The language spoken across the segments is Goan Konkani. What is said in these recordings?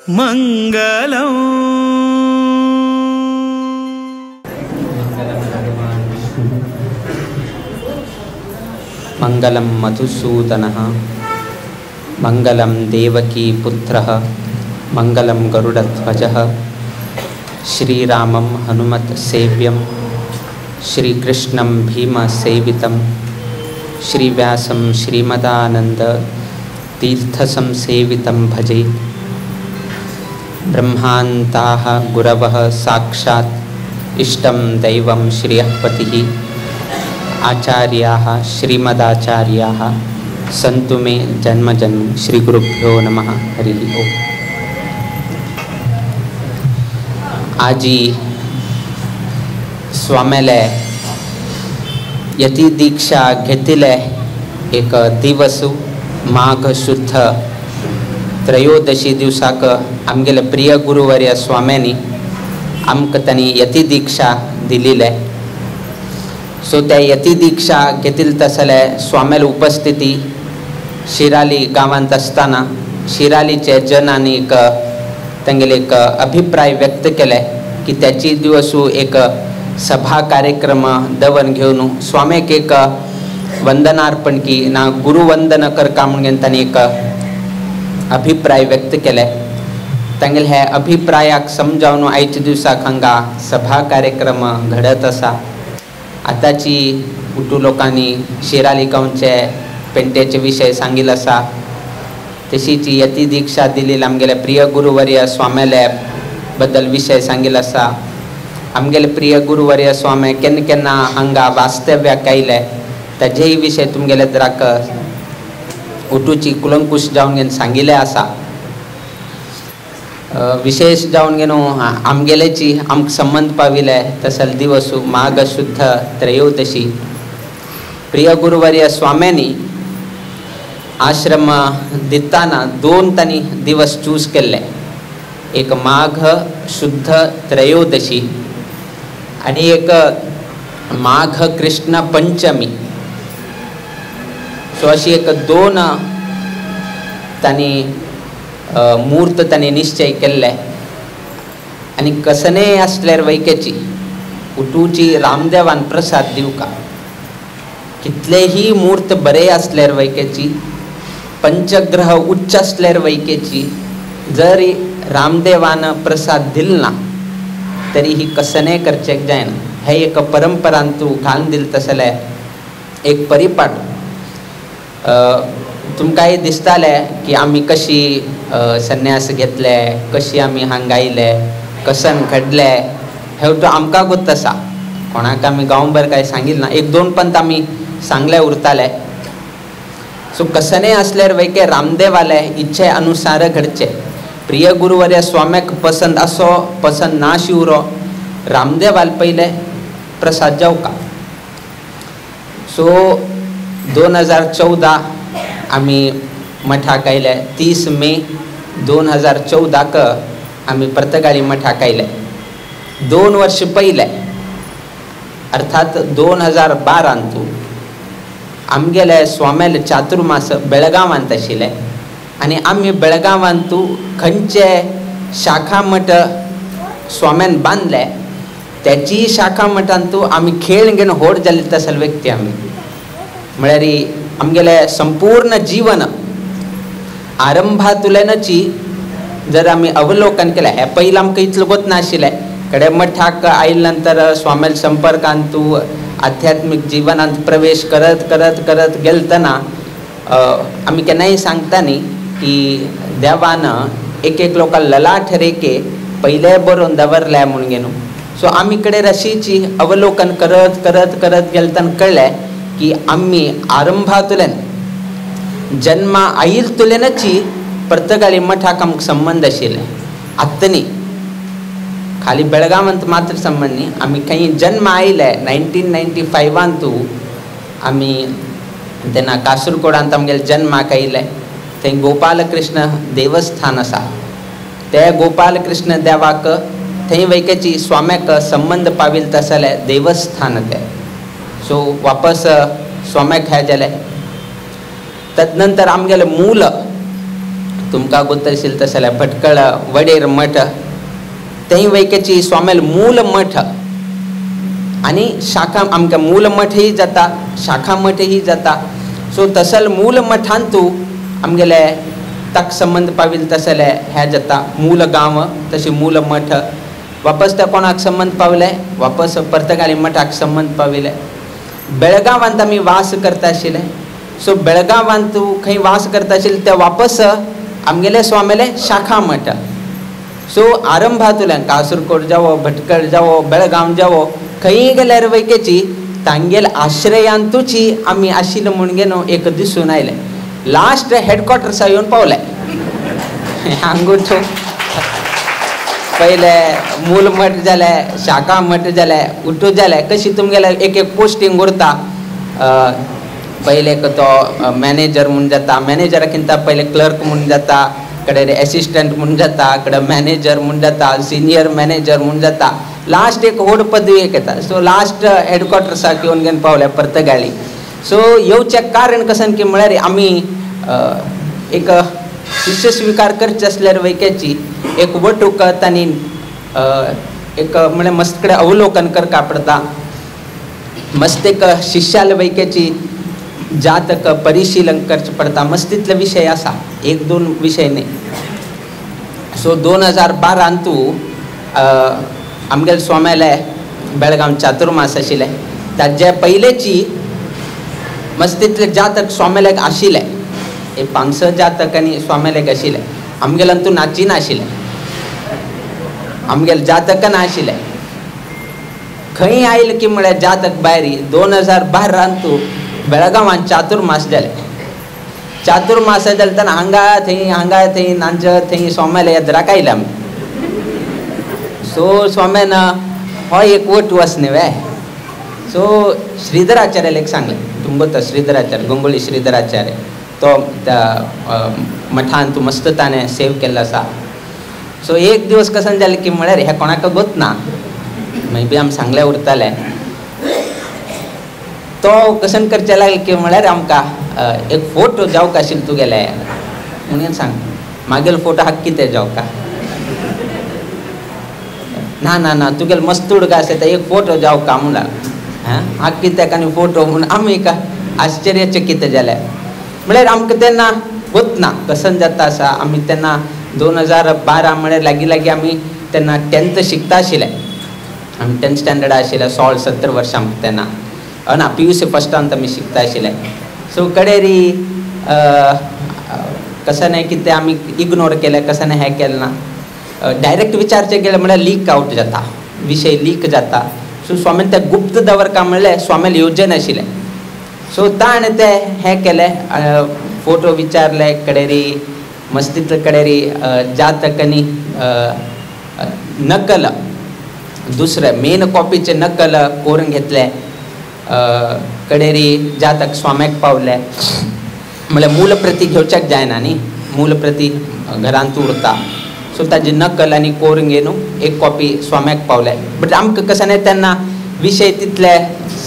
मंगलम। मंगलम मधुसूदनः मंगलम देवकी पुत्रः मंगलम गरुडध्वजः श्रीरामं हनुमत् सेव्यं श्रीकृष्णं भीमसेवितं श्रीव्यासं श्रीमदानंद तीर्थसंसेवितं भजे। ब्रह्मान्ताः गुरवः साक्षात् इष्टं दैवं श्रियःपतिः आचार्याः श्रीमदाचार्याः सन्तु मे जन्म जन्म। श्री गुरुभ्यो नमः। हरि ओम। आजी स्वामेले यति दीक्षा घेतिले एक दिवस माघ शुद्ध त्रयोदशी दिवसाक आमगेले प्रिय गुरुवर्य स्वाम्यांनी आमकां तांणी यति दीक्षा दिलेले। सो त्या यति दीक्षा घेतिल तसले स्वाम्याले उपस्थिती शिराली गांवांत आसतना शिरालीचे जनांनी एक तांगेले एक अभिप्राय व्यक्त केले की त्याची दिवसू एक सभा कार्यक्रम दवन घेवन स्वाम्याक एक वंदनार्पण की ना गुरुवंदन करका म्हणून तांणी एक अभिप्राय व्यक्त केले। तांगेले हे अभिप्रायाक समजावन आयच्या दिवसाक हांगा सभा कार्यक्रम घडत आसा। आतांची उटू लोकांनी शिराली गांवचे पेंटेचे विशय सांगिल्लो आसा। तशीच यती दीक्षा दिली आमगेले प्रिय गुरुवर्य स्वाम्याले बद्दल विशय सांगिल्लो आसा। आमगेले प्रिय गुरुवर्य स्वामी केन्ना केन्ना हांगा वास्तव्याक आयले ताजेय विशय तुमगेले द्राक उटूची कुलंकुश जावन घेवन सांगिल्लें आसा। विशेष जावन घेवन आमगेलेची आमकां संबंद पाविले तसल दिवस माघ शुद्ध त्रयोदशी प्रिय गुरुवर्य स्वाम्यांनी आश्रम दिताना दोन तांणी दिवस चूज केल्ले, एक माघ शुद्ध त्रयोदशी आनी एक माघ कृष्ण पंचमी। सो अशी एक दोन तांणी मूर्त तांणी निश्चय केल्ले आनी कसनेय आसल्यार वैकेची उटूची रामदेवान प्रसाद दिवका। कितलेही मूर्त बरे आसल्यार वैकेची पंचग्रह उच्च आसल्यार वैकेची जरी रामदेवान प्रसाद दिल ना तरी ही कसने करचेक जायना। हे एक परंपरान तूं घालून दिल तसले एक परिपाठ। तुमकांय दिसतालें की आमी कशी संन्यास घेतले, कशी आमी हांगा आयले, कसन घडले हें तो आमकां गोत आसा। कोणाक आमी गांवभर काय सांगिल्लें ना, एक दोन पंत आमी सांगले उरताले। सो कसने आसल्यार वैके रामदेवाले इच्छे अनुसार घडचे। प्रिय गुरुवर्य स्वाम्याक पसंद असो पसंद ना शिवरो रामदेवाल पयले प्रसाद जावका। सो 2014 आमी मठाक आयले। 30 मे 2014 आमी पर्तगाळी मठाक आयले। 2 वर्ष पयले अर्थात 2012 आमगेले स्वाम्याले चातुर्मास बेळगांवांत आशिल्ले आनी आमी बेळगांवांतू खंयचे शाखा मठ स्वाम्यान बांदले त्याची शाखा मठांतू आमी खेळ घेवन होड जाल्ले तसल व्यक्ती आमी। म्हळ्यार आमगेले संपूर्ण जीवन आरंभातुल्यानची जर आमी अवलोकन केलें हें पयलीं आमकां इतलें गोत नाशिल्लें। कडे मठाक आयले नंतर स्वाम्याले संपर्कांतू आध्यात्मीक जिवनांत प्रवेश करत करत करत गेलतना आमी केन्नाय सांगता न्ही की देवान एक एक लोकां ललाट रेखे पयले बरोवन दवरल्या म्हूण घेवन। सो आमी कडेन अशीची अवलोकन करत करत करत गेलतना कळ्ळें की आमी आरंभातल्यान जन्मा आयिल्तुल्यानची पर्तगाळी मठाक आमकां संबंद आशिल्ले। आत्तां न्ही, खाली बेळगांवांत मात्र संबंद न्ही, आमी खंय जन्म आयले 1995 आमी तेन्ना कासरगोडांत आमगेले जन्माक आयले। थंय गोपालकृष्ण देवस्थान आसा, ते गोपालकृष्ण देवाक थंय वैकेची स्वाम्याक संबंद पाविल तसले देवस्थान ते। सो वापस स्वाम्याक हें जालें। तदनंतर आमगेलें मूल तुमकां गोत आशिल्लें तशें जाल्यार भटकळ वडेर मठ थंय वैकेची स्वाम्याल मूल मठ आनी शाखा आमकां मूल मठय जाता, शाखा मठय जाता. सो तसल मूल मठांतू आमगेले ताक संबंद पाविल तसले हें जाता मूल गांव तशी मूल मठ. वापस त्या कोणाक संबंद पावले, वापस पर्तगाळी मठाक संबंद पाविले. बेळगांवांत आमी वास करता आशिल्ले. सो बेळगांवांत खंय वास करता आशिल्ले ते वापस आमगेले स्वाम्याले शाखा मठ. सो आरंभातल्यान कासरकोड जावो, भटकळ जावो, बेळगांव जावो, खंय गेल्यार वैकेची तांगेल आश्रयांतूची आमी आशिल्ले म्हूण न्हू एक दिसून आयलें. लास्ट हेडक्वॉर्टर्सा येवन पावले. हांगूच पयले मूल मठ जाले, शाखा मठ जाले, उठू जाले. कशी तुमगेले एक एक पोस्टींग उरता. पयले तो मॅनेजर म्हूण जाता, मॅनेजराकिंता पयले क्लर्क म्हूण जाता, कडे एसिस्टंट म्हूण जाता, कडे मॅनेजर म्हूण जाता, सिनियर मॅनेजर म्हूण जाता, लास्ट एक व्हड पदवी एक येता. सो लास्ट हेडक्वॉर्टर्साक येवन घेवन पावले पर्तगाळी. सो येवचें कारण कशें की म्हळ्यार आमी एक शिष्य स्विकार करचे आसल्यार वैक्याची एक वटूक तांणी एक म्हळ्यार मस्त कडेन अवलोकन करपा पडटा. मस्त एक शिष्याल वैक्याची जातक परिशीलन करचें पडटा. मस्त तितले विशय आसा, एक दोन विशय न्ही. सो 2012 आमगेले स्वाम्याले बेळगांव चातुर्मास आशिल्लें. ताजे पयलेची मस्त तितले जातक स्वाम्यालेक आशिल्ले, एक 5-6 जातक आनी स्वाम्यालेक आशिल्ले. आमगेल्यान तूं नाची नाशिल्लें, आमगेले जातक नाशिल्लें. खंय आयलें की म्हळ्यार जातक भायर 2012 बेळगांवान चातुर्मास जालें. चातुर्मास जालें तेन्ना हांगा थंय हांगा थंय नांज थंय स्वाम्याले येद्राक आयले आमी. सो स्वाम्यान हो एक वटू आसा न्ही वे. सो श्रीधराचार्याक एक सांगलें, तुमकां तो श्रीधराचार्य, गंगोळी श्रीधराचार्य तो त्या मठान तूं मस्त ताणें सेव केल्लो आसा. सो एक दिवस कशें जालें की म्हळ्यार हें कोणाक गोत ना, मागीर बी आमी सांगलें उरतालें. तो कशें करचें लागलें की म्हळ्यार आमकां एक फोटो जावंक आशिल्लो तुगेले म्हणून सांग, मागीर फोटो हाक कितें जावंक? ना ना ना तुगेले मस्त उडका आसा ते एक फोटो जावंक म्हणला. हां हाक कित्याक आनी फोटो म्हूण आमी आश्चर्यचकित जाले. म्हळ्यार आमकां तेन्ना गोत ना कसन जाता आसा. आमी तेन्ना 2012 म्हळ्यार लागीं लागीं आमी तेन्ना 10th शिकता आशिल्ले. आमी 10th standard आशिल्ले, 16-17 वर्सां आमकां तेन्ना ना PUC फस्टांत आमी शिकता आशिल्ले. सो कडेरी कशें न्हय कितें आमी इग्नोर केलें, कशें न्हय हें केलें ना. डायरेक्ट विचारचें गेलें म्हळ्यार लीक आवट जाता, विशय लीक जाता. सो स्वामीन तें गुप्त दवरका म्हणलें स्वामील येवजण आशिल्लें. सो ताणें तें हें केलें, फोटो विचारले कडेरी मस्तीतले कडेरी जातक आनी नकल दुसरें मेन कॉपीचें नकल करून घेतलें. कडेरी जातक स्वाम्याक पावले. म्हळ्यार मूल प्रती घेवच्याक जायना न्ही, मूल प्रती घरांत उरता. सो ताजी नकल आनी करून घेवन एक कॉपी स्वाम्याक पावले. बट आमकां कशें न्हय तेन्ना विशय तितले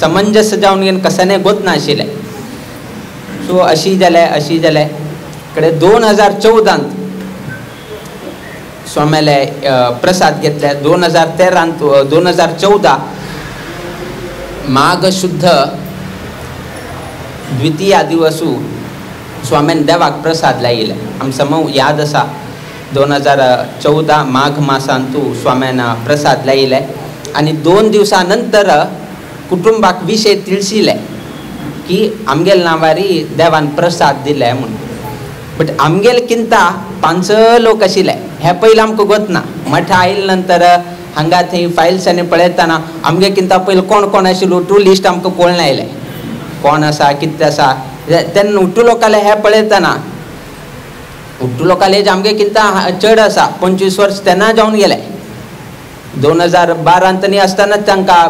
समंजस जावन घेवन कशें न्हय गोत नाशिल्लें. सो अशी जालें अशी जालें कडेन 2014 स्वाम्याले प्रसाद घेतले. 2013 2014 माघ शुद्ध द्वितीया दिवसू स्वाम्यान देवाक प्रसाद लायले. आमकां समू याद आसा 2014 माघ मासांतू स्वाम्यान प्रसाद लायले आनी 2 दिवसां नंतर कुटुंबाक विशय तिळशिले की आमगेल नांवारी देवान प्रसाद दिले म्हूण. बट आमगेल किंता 5 लोक आशिल्ले हें पयलीं आमकां गोत ना. मठा आयले नंतर हांगा थंय फायल्सांनी पळयतना आमगे किंता पयलीं कोण कोण आशिल्लो टू लिस्ट आमकां कळना आयलें, कोण आसा कितें आसा. तेन्ना उट्टू लोकांले हें पळयतना उट्टू लोकांले एज आमगे किंता चड आसा, 25 वर्स तेन्ना जावन गेले. 2012 न्ही आसतना तांकां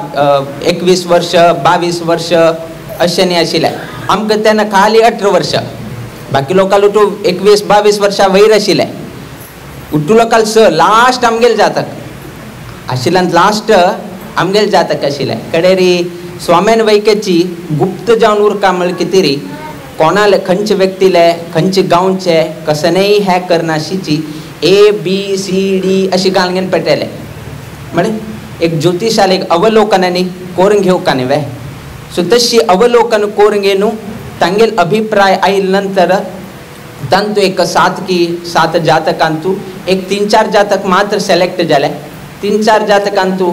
21 वर्ष 22 वर्ष अशें न्ही आशिल्लें. आमकां तेन्ना खाली 18 वर्ष, बाकी लोकांक उठू 21-22 वर्सां वयर आशिल्लें. उट्टू लोकांक स लास्ट आमगेले जातक आशिल्ल्यान लास्ट आमगेले जातक आशिल्लें. कडेरी स्वाम्यान वैकेची गुप्त जावन उरका म्हळ्यार कितें री कोणाले खंयचे व्यक्तीले खंयचे गांवचे कसनेय हें करनाशिची ए बी सी डी अशी घालून पेटयले. म्हळ्यार एक ज्योतिशाल एक अवलोकनांनी करून घेवका न्ही वे. सो तशी अवलोकन करून घेवन तांगेल अभिप्राय आयल नंतर तांतू एक सात की सात जातकांतू एक 3-4 जातक मात्र सेलेक्ट जाले. 3-4 जातकांतू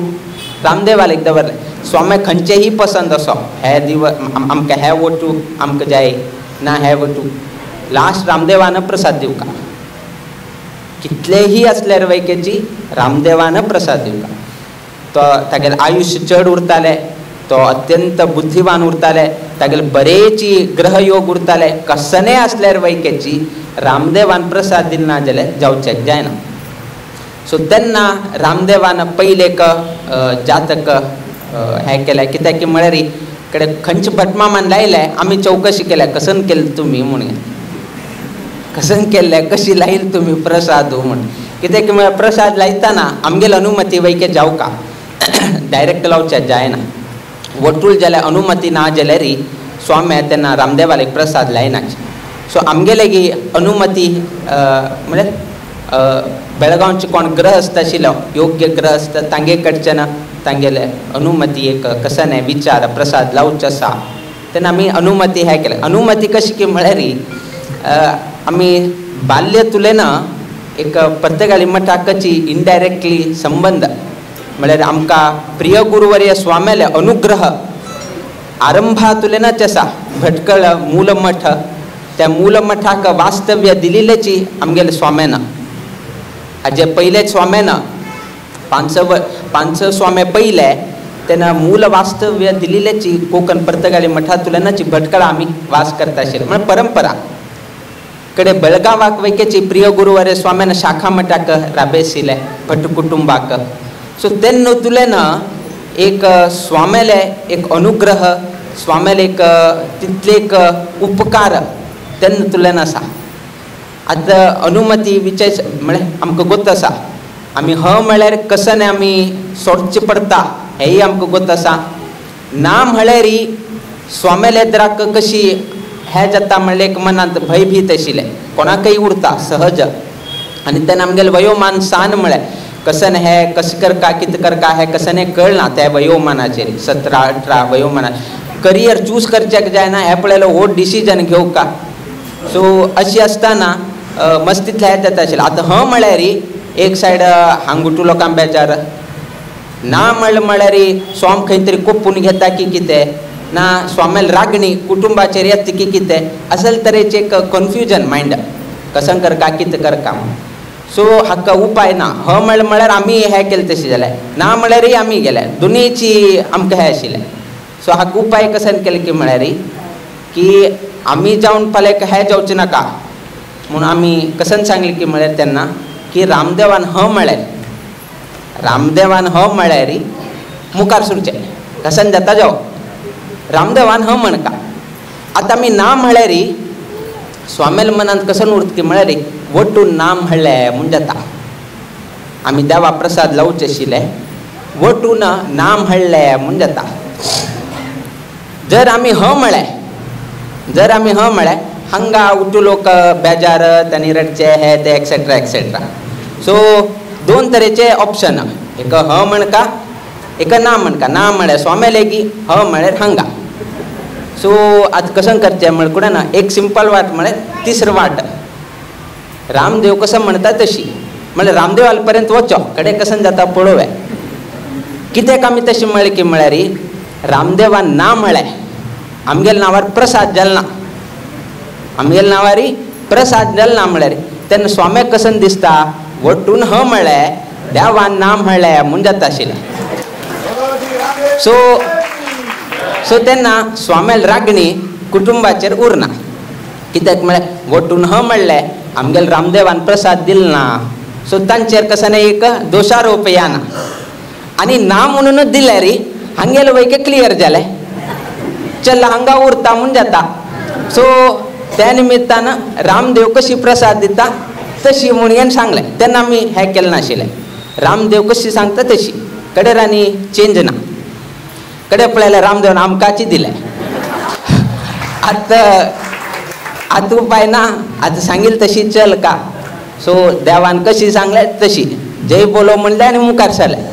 रामदेवाल एक दवरले. स्वामी खंयचेही पसंद असो हे दिव आमकां हे वटू आमकां जाय ना हे वटू लास्ट रामदेवान प्रसाद दिवका. कितलेही असल्यार वैकेची रामदेवान प्रसाद दिवका. तो तागेलें आयुष्य चड उरतालें, तो अत्यंत बुद्धिवान उरताले, तागेले बरेची ग्रहयोग उरताले. कसने असल्यार वैकेची रामदेवान प्रसाद दिलना जाल्यार जावचेक जायना. सो तेन्ना रामदेवान पयलें एक जातक हें केलें. कित्याक की म्हळ्यार कडेन खंयचे भटमामान लायलें आमी चवकशी केल्या कसन केलें तुमी म्हणून, कसन केल्लें कशी लायल तुमी प्रसाद म्हूण. कित्याक की म्हळ्यार प्रसाद लायतना आमगेले अनुमती वैके जावका डायरेक्ट लावच्या जायना. वटूल जाल्यार अनुमती ना जाल्यार स्वामी तेन्ना रामदेवाक प्रसाद लायनाच. सो आमगेले गी अनुमती म्हळ्यार बेळगांवचे कोण ग्रहस्थ आशिल्लो योग्य ग्रहस्थ तांगे कडच्यान तांगेले अनुमती एक कसने विचार प्रसाद लावचो आसा तेन्ना आमी अनुमती हें केलें. अनुमती कशी की म्हळ्यार आमी बाल्य तुलेन एक पर्तगाळी मठाकची इनडायरेक्टली संबंद म्हळ्यार आमकां प्रिय गुरुवर्य स्वाम्याले अनुग्रह आरंभातुलेनच आसा. भटकळ मूलमठ त्या मूलमठाक वास्तव्य दिलेलेची आमगेले स्वाम्यान हाजे पयले स्वाम्यान 5 स्वामे पयले तेन्ना मूल वास्तव्य दिलेलेची कोंकण पर्तगाळी मठातुलेनाची भटकळ आमी वास करता आशिल्ले. म्हळ्यार परंपरा कडे बेळगांवाक वैकेची प्रिय गुरुवर्य स्वाम्यान शाखा मठाक राबेसिले भट कुटुंबाक. सो तेन्ना तुलेन एक स्वाम्याले एक अनुग्रह स्वाम्याले एक तितले एक उपकार तेन्ना तुलेन आसा. आतां अनुमती विचार म्हळ्यार आमकां गोत आसा आमी ह म्हळ्यार कसने आमी सोडचें पडटा हेंय आमकां गोत आसा. ना म्हळ्यार स्वाम्याले द्राक कशी हें जाता म्हणल्यार एक मनांत भंयभीत आशिल्लें कोणाकय उरता सहज. आनी तेन्ना आमगेलें वयोमान सान म्हळ्यार कसन हें कशें करका कितें करका हें कसने कळना त्या वयोमानाचेर 17-18 वयोमानार करियर चूज करच्याक जायना हें पळयल्यार हो डिसिजन घेवका. सो अशी आसतना मस्तींतलें हें जाता आशिल्लें. आतां ह म्हळ्यार एक सायड हांगुटू लोकांक बेजार ना म्हणलें म्हळ्यार स्वाम खंय तरी कोपून घेता की कितें ना स्वाम्याल रागणी कुटुंबाचेर येता की कितें असल तरेचें एक कन्फ्युजन मायंड कसन करका कितें करका. सो हाका उपाय ना. ह म्हणलें म्हळ्यार आमी हें केलें तशें जालें ना म्हळ्यारय आमी गेले दोनीची आमकां हें आशिल्लें. सो हाका उपाय कसन केलें की म्हळ्यार की आमी जावन फाल्यां हें जावचें नाका म्हूण आमी कसन सांगलें की म्हळ्यार तेन्ना की रामदेवान ह म्हळ्यार रामदेवान ह म्हळ्यार मुखार सरचें कसन जाता जावं रामदेवान ह म्हणका. आतां आमी ना म्हळ्यार स्वाम्याल मनांत कसन उरता की म्हळ्यार वटून ना म्हणलें म्हूण जाता. आमी देवा प्रसाद लावचे आशिल्ले वटून ना म्हणलें म्हूण जाता. जर आमी ह म्हळें जर आमी ह म्हळें हांगा उठू लोक बेजार तांणी रडचे हे ते एक्सेट्रा एक्सेट्रा. सो दोन तरेचे ऑप्शन एक ह म्हणका एक ना म्हणका. ना म्हळ्यार स्वाम्या लेगी ह म्हळ्यार हांगा. सो आतां कशें करचें म्हळ्यार ना एक सिंपल वाट म्हळ्यार तिसरी वाट रामदेव कसो म्हणटा तशी म्हळ्यार रामदेवा पर्यंत वचो कडेन कशें जाता पळोवया. कित्याक आमी तशें म्हळें की म्हळ्यार रामदेवान ना म्हळें आमगेल्या नांवार प्रसाद जालो ना आमगेल्या नांवार प्रसाद जालो ना म्हळ्यार तेन्ना स्वाम्याक कशें दिसता वटून ह म्हळें देवान ना म्हळें म्हूण जाता आशिल्लें. सो सो तेन्ना स्वाम्याल रागणी कुटुंबाचेर उरना कित्याक म्हळ्यार वटून ह म्हणलें आमगेल्या रामदेवान प्रसाद दिल ना. सो तांचेर कशें एक दोशारोप येना आनी ना म्हणूनच दिल्यार हांगेले वैके क्लियर जालें चल हांगा उरता म्हूण जाता. सो त्या निमित्तान रामदेव कशी प्रसाद दिता तशी म्हणून सांगलें तेन्ना आमी हें केलें नाशिल्लें. रामदेव कशी सांगता तशी कडेर आनी चेंज ना कडे पळयल्यार रामदेवान आमकांची दिलें. आतां आतां उपाय ना, आतां सांगील तशी चल का. सो देवान कशी सांगलें तशी जय बोलो म्हणलें आनी मुखार सरलें.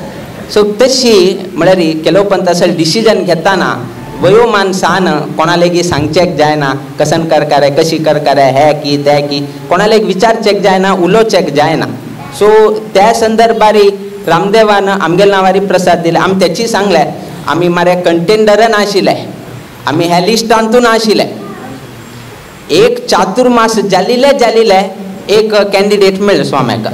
सो तशी म्हळ्यार केलोपंत असल डिसिजन घेताना वयोमान सान कोणा लेगीत सांगचेक जायना कसन करकारे कशी करकारे हे की ते की कोणा लेगीत विचारचेक जायना उलोवचेक जायना. सो त्या संदर्भारी रामदेवान आमगेल्या नांवारी प्रसाद दिले. आमी तेची सांगलें आमी मरे कंटेंडर नाशिल्ले, आमी ह्या लिस्टांतून नाशिल्ले. एक चातुर्मास जालिले जालिले एक कॅन्डिडेट मेळ्ळो स्वाम्याक.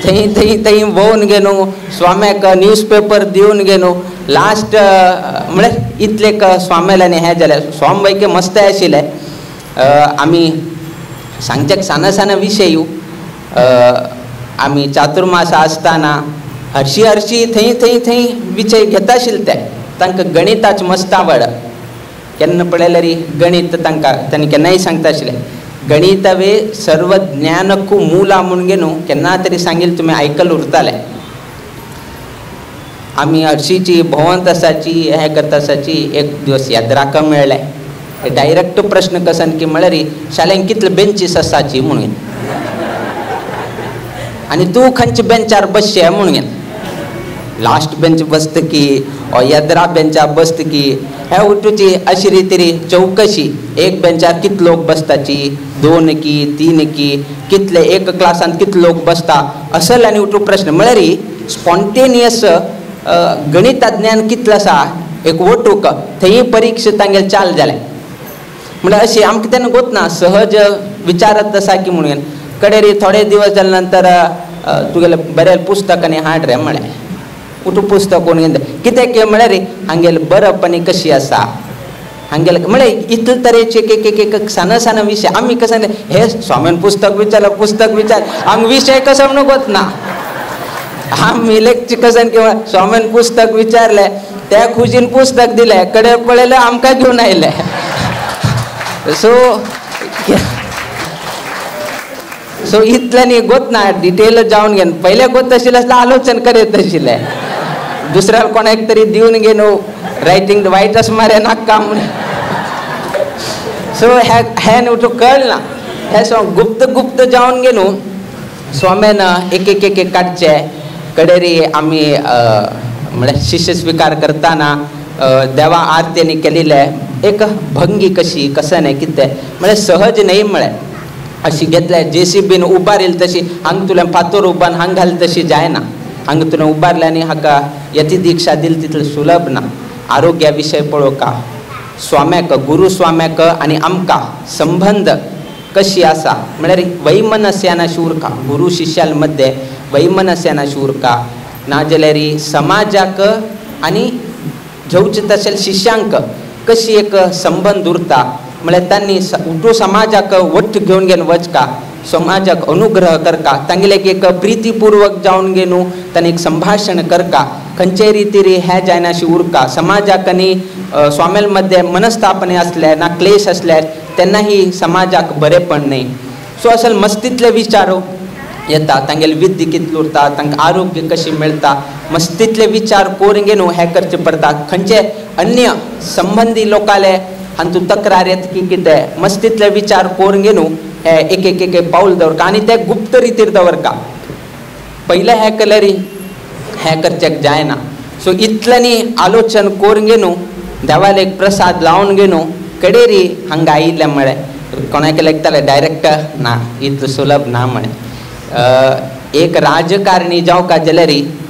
थंय थंय थंय भोंवन गेलो स्वाम्याक न्यूज पेपर दिवन गेलो. लास्ट म्हळ्यार इतले स्वाम्याल्यानी हें जालें. स्वाम वैके मस्त आशिल्ले. आमी सांगचे सान सान विशय आमी चातुर्मास आसतना हरशी हरशी थंय थंय थंय विशय घेता आशिल्ले ते. तांकां गणिताच मस्त आवड. केन्ना पळयल्यार गणीत तांकां तांणी केन्नाय सांगता आशिल्लें गणितवे सर्व ज्ञानकू मुला म्हूण न्हू केन्ना तरी सांगील तुमी आयकल उरताले. आमी हरशीची भोंवंत आसाची हें करता आसाची. एक दिवस याद्राक मेळ्ळें डायरेक्ट प्रश्न कसन की म्हळ्यार शाळेन कितले बेंचीस आसाची म्हणून आनी तूं खंयच्या बेंचार बसचें म्हणून. लास्ट बेंच बसत की येद्रा बेंचार बसत की हे उठूची अशी रितीरी चौकशी. एक बेंचार कितले लोक बसताची, दोन की तीन की कितले एक क्लासान कितले लोक बसता असल आनी उठू प्रश्न. म्हळ्यार स्पॉन्टेनियस गणिताज्ञान कितलें आसा एक वटूक थंय परिक्षा तांगेले चाल जालें. म्हळ्यार अशें आमकां तेन्ना गोतना सहज विचारत आसा की म्हणून. कडेरी थोडे दिवस जाले नंतर तुगेलें बरें पुस्तक आनी हाड रे म्हळें. उठू पुस्तक कोण घेवन कित्याक म्हळ्यार हांगेलें बरप आनी कशी आसा हांगेलें म्हळ्यार इतले तरेचे एक एक एक सान सान विशय आमी कशें हे स्वामीन पुस्तक विचारलें पुस्तक विचार आमकां विशय कसो म्हणून गोतना. आमी लेगचे कसन किंवा स्वामीन पुस्तक विचारलें त्या खुशीन पुस्तक दिलें कडे पळयलें आमकां घेवन आयलें. सो सो इतल्यानी गोतना डिटेल जावन घेवन पयले गोत आशिल्लें आसल्यार आलोचन करीत आशिल्लें दुसऱ्याक कोणाक तरी दिवन घे न्हू रायटींग वायट आसा मरे नाका म्हूण. सो हे हें न्हू तुका कळना हें सो गुप्त गुप्त जावन घे न्हू स्वाम्यान एक एक एक एक काडचें. कडेरी आमी म्हळ्यार शिष्य स्विकार करतना देवा आरतींनी केलें एक भंगी कशी कसं न्हय कितें म्हळ्यार सहज न्हय म्हळें अशी घेतले जे सी बीन उबारील तशी हांगा तुवें फातोर उबारून हांगा घाल तशी जायना. हांगा तुवें उबारलें आनी हाका यती दीक्षा दिली तितलें सुलभ ना. आरोग्या विशय पळोवका स्वाम्याक गुरू स्वाम्याक आनी आमकां संबंद कशी आसा म्हळ्यार वैमनस्यान अशी उरका गुरू शिष्याल मध्य वैमनस्यान अशी उरका. नाजाल्यार समाजाक आनी घेवचे तशें शिष्यांक कशी एक संबंद उरता म्हळ्यार तांणी उठू समाजाक वट्ट घेवन घेवन वचका समाजाक अनुग्रह करका तांगेले एक प्रितीपूर्वक जावन घेवन तांणी एक संभाशण करका खंयचे रितीरी हें जायना अशी उरका. समाजाक आनी स्वामेल मध्य मनस्तापने आसल्यार ना क्लेश आसल्यार तेन्नाही समाजाक बरेंपण न्हय. सो असल मस्तींतले विचार येता तांगेले विद्य कितलें उरता तांकां आरोग्य कशें मेळटा मस्तींतले विचार करून घेवन हें करचें पडटा. खंयचे अन्य संबंदी लोकाले हातूंत तक्रार येता की कितें मस्तींतले विचार करून घेवन हे एक एक एक पावल दवरका आनी ते गुप्त रितीर दवरका. पयलें हें केल्यार हें करचें जायना. सो इतल्यांनी आलोचन करून घेवन देवाले एक प्रसाद लावन घेवन कडेरी हांगा आयिल्लें म्हळें कोणाक लेखतालें डायरेक्ट ना इतलें सुलभ ना म्हळें. एक राजकारणी जावका जाल्यार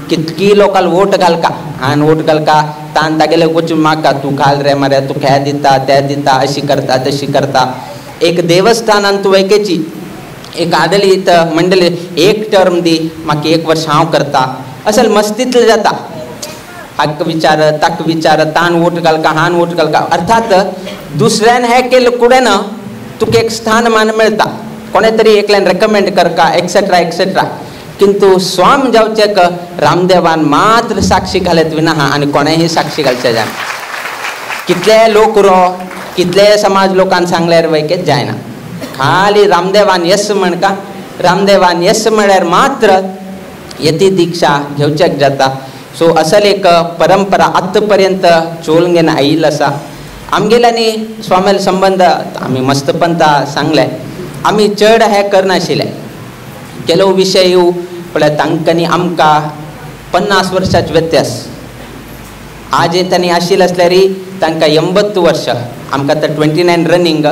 कितकी लोकांक वोट घालका आनी वोट घालका तान तागेले वचून मागता तूं घाल रे मरे तूं हें दिता तें दिता अशी करता तशी करता. एक देवस्थानान तूं वयकेची एक आदलीत मंडळी एक टर्म दी म्हाका एक वर्स हांव करता असल मस्तींतलें जाता. हाक विचार ताक विचार तान वोट घालका हान वोट घालका अर्थात दुसऱ्यान हें केलें कुडें ना तुका एक स्थानमान मेळटा कोणे तरी एकल्यान रेकमेंड करका एक्सेट्रा एक्सेट्रा. किंतु स्वाम जावचेक रामदेवान मात्र साक्षी घालत विना आनी कोणेंय साक्षी घालचें जायना. कितले लोक रो कितले समाज लोकान सांगल्यार वैकेच जायना. खाली रामदेवान यस म्हणका रामदेवान यस म्हळ्यार मात्र यती दीक्षा घेवच्याक जाता. सो असल एक परंपरा आतां पर्यंत चोलून घेवन आयिल्ली आसा. आमगेल्यांनी स्वाम्याले संबंद आमी मस्तपंता सांगले आमी चड हें करनाशिल्ले ಕೆಲವು विशय पळय तांकांनी आमकां 50 वर्सांच व्यत्यास आज तांणी आशिल्लें आसल्यार तांकां 80 वर्ष आमकां आतां 29 रनिंग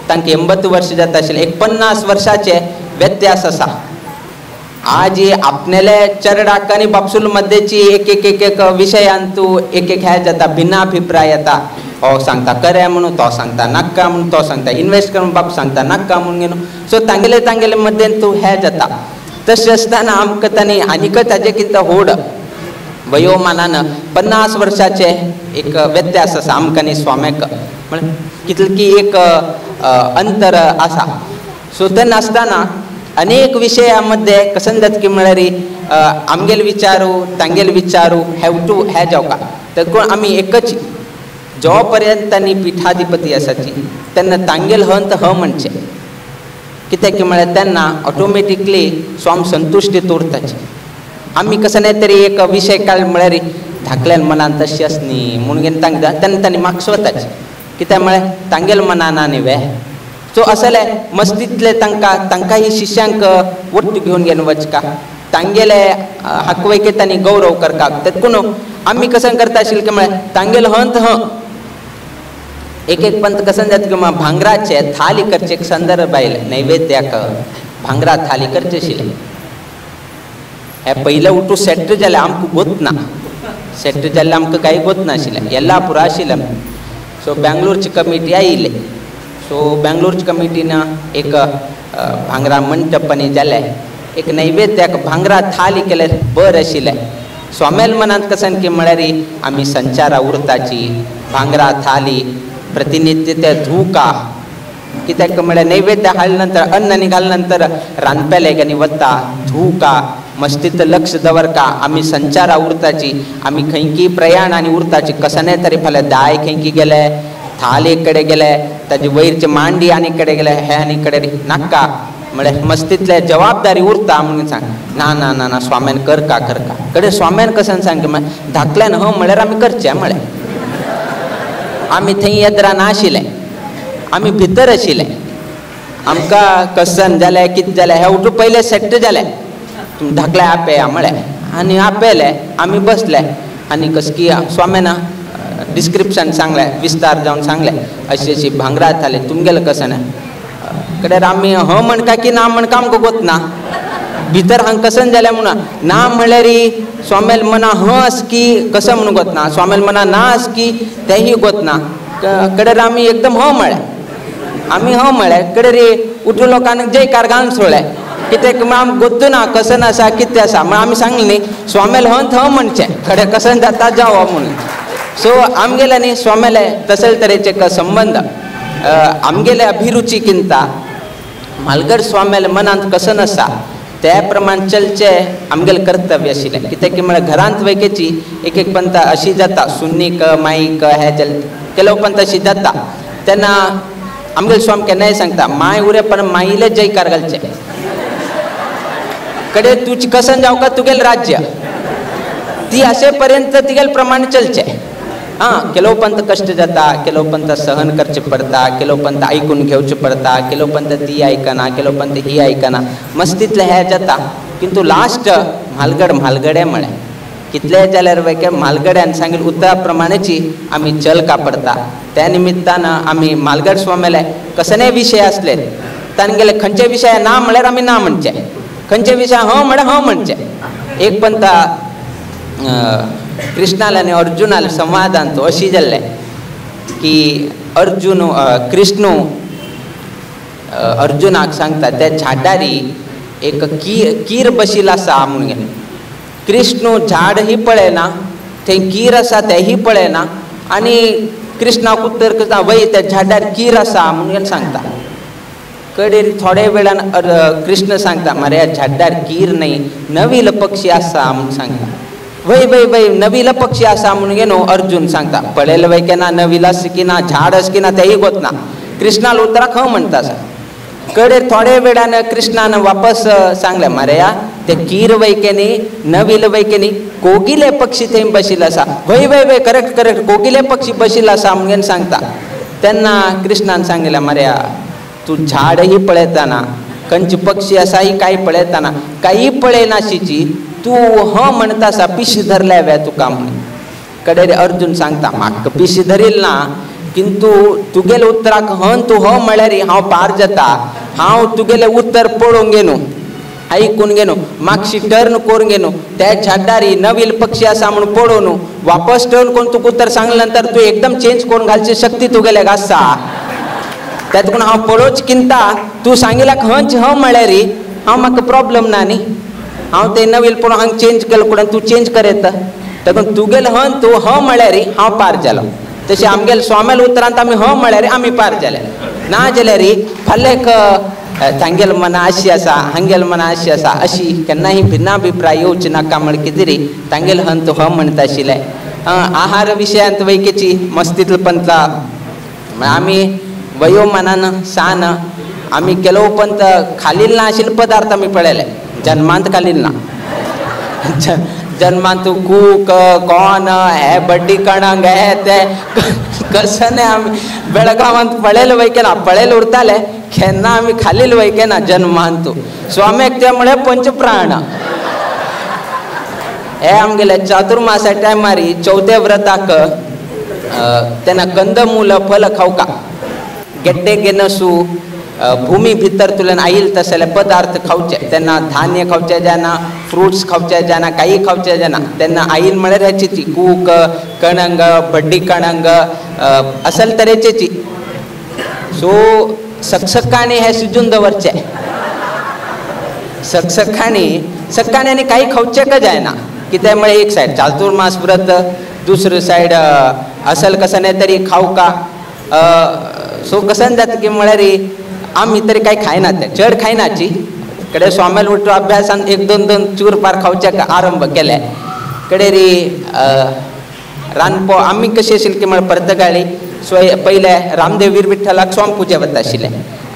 तांकां 80 वर्ष जाता आशिल्लें एक 50 वर्साचें व्यत्यास आसा. आज आपणाले चरडाक आनी बापसूल मध्येची एक एक एक एक विशयान तूं एक एक हें जाता भिन्नाभिप्राय येता. हो सांगता करें म्हणून तो सांगता नाका म्हणून तो सांगता इन्वेस्ट कर म्हणून बाप सांगता नाका म्हणून घेवन सो तांगेले तांगेले मध्येन तूं हें जाता. तशें आसतना आमकां तांणी आनीकय ताजे कितें होड वयोमानान 50 वर्साचें एक व्यत्यास आसा आमकां आनी स्वाम्याक म्हळ्यार कितलें की एक अंतर आसा. सो तेन्ना आसतना अनेक विशया मध्ये कसन जाता की म्हळ्यार आमगेले विचारू तांगेले विचारू have to हे जावका तर कोण आमी एकच जो पर्यंत तांणी पिठाधिपती आसाची तेन्ना तांगेल हंत ह म्हणचें कित्याक की म्हळ्यार तेन्ना ऑटोमॅटिकली स्वाम संतुश्टी उरताची. आमी कसं नाही तरी एक विशय काळ म्हळ्यार धाकल्यान मनान तशें आस न्ही म्हणून घेवन तांकां तेन्ना तांणी मागसवताची कित्याक म्हळ्यार तांगेल मनान न्ही वे सो असले मस्तींतले तांकां तांकां ही शिष्यांक वट्ट घेवन घेवन वचका तांगेले हाकवयके तांणी गौरव करका. तेतून आमी कसं करता आशिल्लें की म्हळ्यार तांगेल हंत ह एक एक पंत कसं जाता की भांगराचे थाली करचे एक संदर्भ आयले नैवेद्याक भांगरा थाली करचे आशिल्लें. हे पयलें उठू सेट जालें आमकां गोत ना सेट जाल्लें आमकां कांय गोत नाशिल्लें येल्लापुरा आशिल्लें. सो बेंगलोरची कमिटी आयिल्ली सो बेंगलोरची कमिटीन एक भांगरा मंटप आनी जालें एक नैवेद्याक भांगरा थाली केल्यार बरें आशिल्लें. स्वाम्याल मनांत कसन की म्हळ्यार आमी संचारा उरताची भांगरा थाली प्रतिनित्य ते धुका कित्याक म्हळ्यार नैवेद्य हाडले नंतर अन्न आनी घाले नंतर रांदपेले आनी वता धुका मस्तीत लक्ष दवरका आमी संचारा उरताची आमी खंयकी प्रयाण आनी उरताची कसने तरी फाल्यां दाय खंयकी गेले थाल एक कडेन गेले ताजे वयरचे मांडी आनी कडेन गेले हे आनी कडेन नाका म्हळ्यार मस्तींतले जबाबदारी उरता म्हणून सांग ना ना ना ना स्वाम्यान करका करका कडेन स्वाम्यान कसन सांग म्हळ्यार धाकल्यान ह म्हळ्यार आमी करचें म्हळें आमी थंय येद्रा नाशिल्ले आमी भितर आशिल्ले आमकां कसन जालें कितें जालें हें उठून पयलें सेट्ट जालें धाकले आपया म्हळें आनी आपयलें आमी बसले आनी कसकी स्वाम्यान डिस्क्रिप्शन सांगलें विस्तार जावन सांगलें अशी अशी भांगरा थाली तुमगेलें कसन कडेन आमी ह म्हणका की ना म्हणका आमकां गोत ना भितर हांगा कसन जालें म्हणून ना म्हळ्यार स्वाम्याल मना ह आस की कसं म्हणून गोत ना स्वाम्याल मना ना आस की तेंय गोत ना कडेन आमी एकदम ह म्हळें आमी ह म्हळें कडेन रे उठून लोकांक जयकार घालून सोडलें कित्याक आमकां गोत्तू ना कसन आसा कितें आसा म्हण आमी सांगलें न्ही स्वाम्याल हंत ह म्हणचें कडेन कसन जाता जावं म्हणून. सो आमगेले न्ही स्वाम्याले तसले तरेचे एक संबंद आमगेले अभिरुची किंता म्हालगड स्वाम्याले मनांत कसन आसा त्या प्रमाण चलचें आमगेलें कर्तव्य आशिल्लें. कित्याक की म्हळ्यार घरांत वयकेची एक एक पंत अशी जाता सुन्नीक माईक हे चल ಕೆಲವು पंत अशी जाता तेन्ना आमगेले स्वामी केन्नाय सांगता माय उरे पण माईले जयकार घालचे कडे तुजी कसन जावका तुगेलें राज्य ती अशे पर्यंत तिगेले प्रमाणे चलचें. हां ಕೆಲವು पंत कश्ट जाता ಕೆಲವು पंत सहन करचें पडटा ಕೆಲವು पंत आयकून घेवचें पडटा ಕೆಲವು पंत ती आयकना ಕೆಲವು पंत ही आयकना मस्तींतलें हें जाता किंतु लास्ट म्हालगड म्हालगडे म्हळें कितलेंय जाल्यार वय म्हालगड्यान सांगिल्लें उतरा प्रमाणेची आमी चलका पडटा. त्या निमित्तान आमी म्हालगड स्वाम्याले कसलेय विशय आसले तांगेले खंयचे विशय ना म्हळ्यार आमी ना म्हणचें खंयचे विशय ह म्हळ्यार ह म्हणचें. एक पंत कृष्णाले आनी अर्जुनाले संवादांत अशी जाल्लें की अर्जुन कृष्ण अर्जुनाक सांगता त्या झाडारी एक कीर बशिल्लो आसा म्हणून गेलें. कृष्ण झाड ही पळयना थंय कीर आसा तेंय पळयना आनी कृष्णाक उत्तर करता वय त्या झाडार कीर आसा म्हणून सांगता. कडेन थोड्या वेळान कृष्ण सांगता मरे ह्या झाडार कीर न्हय नवील पक्षी आसा म्हणून सांगता. वय वय वय नवील पक्षी आसा म्हणून न्हू अर्जुन सांगता पळयलें वय केन्ना नवील आसा की ना झाड आसा की ना तेंय गोत ना. कृष्णाल उतराक ह म्हणटा आसा. कडेन थोड्या वेळान कृष्णान वापस सांगलें मरे या ते कीर वैकेनी नवील वैकेनी कोगिले पक्षी थंय बशिल्ले आसा. वय वय वय करेक्ट करेक्ट कोगिले पक्षी बशिल्ले आसा म्हणून सांगता. तेन्ना कृष्णान सांगिल्लें मऱ्या तूं झाडही पळयतना खंयचे पक्षी आसाय कांय पळयतना कांय पळयनाशिची तूं ह म्हणटा आसा पिशी धरल्या वे तुका म्हण. कडेन अर्जुन सांगता म्हाका पिशी धरील ना किंतु तुगेले उतराक हन तूं ह म्हळ्यार हांव पार जाता. हांव तुगेलें उतर पळोवंक घेनु आयकून घेनु मागशी टर्न करून घेनु त्या झाडारी नवीन पक्षी आसा म्हूण पळोवन वापस टर्न करून तुका उतर सांगले नंतर तूं एकदम चेंज करून घालची शक्ती तुगेल्याक आसा. तेतून हांव पळोवच किंता तूं सांगिल्याक हंच ह म्हळ्यार हांव म्हाका प्रॉब्लम ना न्ही. हांव तें नवीन पळोवन हांगा चेंज केलें कुडून तूं चेंज करयता तेतून तुगेलें हन तूं ह म्हळ्यार हांव पार जालो. तशें आमगेले स्वाम्याले उतरांत आमी ह म्हळ्यार आमी पार जाले. ना जाल्यार फाल्यां तांगेले मना अशी आसा हांगेले मना अशी आसा अशी केन्नाय भिन्नाभिप्राय येवचे नाका म्हण कितें रे तांगेले हन तूं ह म्हणटा आशिल्लें. आहार विशयांत वैकेची मस्तीतलो पंता आमी वयोमानान सान आमी केलो पंत खालील ना आशिल्ले पदार्थ आमी पळयले जन्मांत खालील ना. जन्मांत कूक कॉर्न हे बड्डी कणंग हे ते कसं नाही आमी बेळगांवांत पळयले वैकेना पळयले उरताले केन्ना आमी खालील वैकेना जन्मांत. स्वाम्याक ते म्हळ्यार पंचप्राण हे आमगेले चातुर्मासा टायमार चवथ्या व्रताक तेन्ना कंदमूल फल खावका गेड्डे गेनसू भूमी भितर तुल्यान आयल तसले पदार्थ खावचे तेन्ना धान्य खावचे जायना फ्रुट्स खावचे जायना काही खावचे जायना. तेन्ना आयल म्हळ्यार हेची ती कूक कणंग बड्डी कणंग असल तरेची. सो सकसकाणी हे शिजून दवरचे सकसकाणी सकाळी आनी काही खावचे का जायना कित्याक म्हळ्यार एक सायड चातुर्मास व्रत दुसरे सायड असल कसं नाही तरी खावका. सो कसन जाता की म्हळ्यार आमी तरी कांय खायना ते चड खायनाची कडे स्वाम्याल उठो अभ्यासान एक दोन दोन चूर पार खावच्याक आरंभ केले. कडे री रांदपो आमी कशें आशिल्लें की म्हळ्यार पर्तगाळी स्वय पयले रामदेव वीर विठ्ठलाक स्वाम पुजे वता आशिल्ले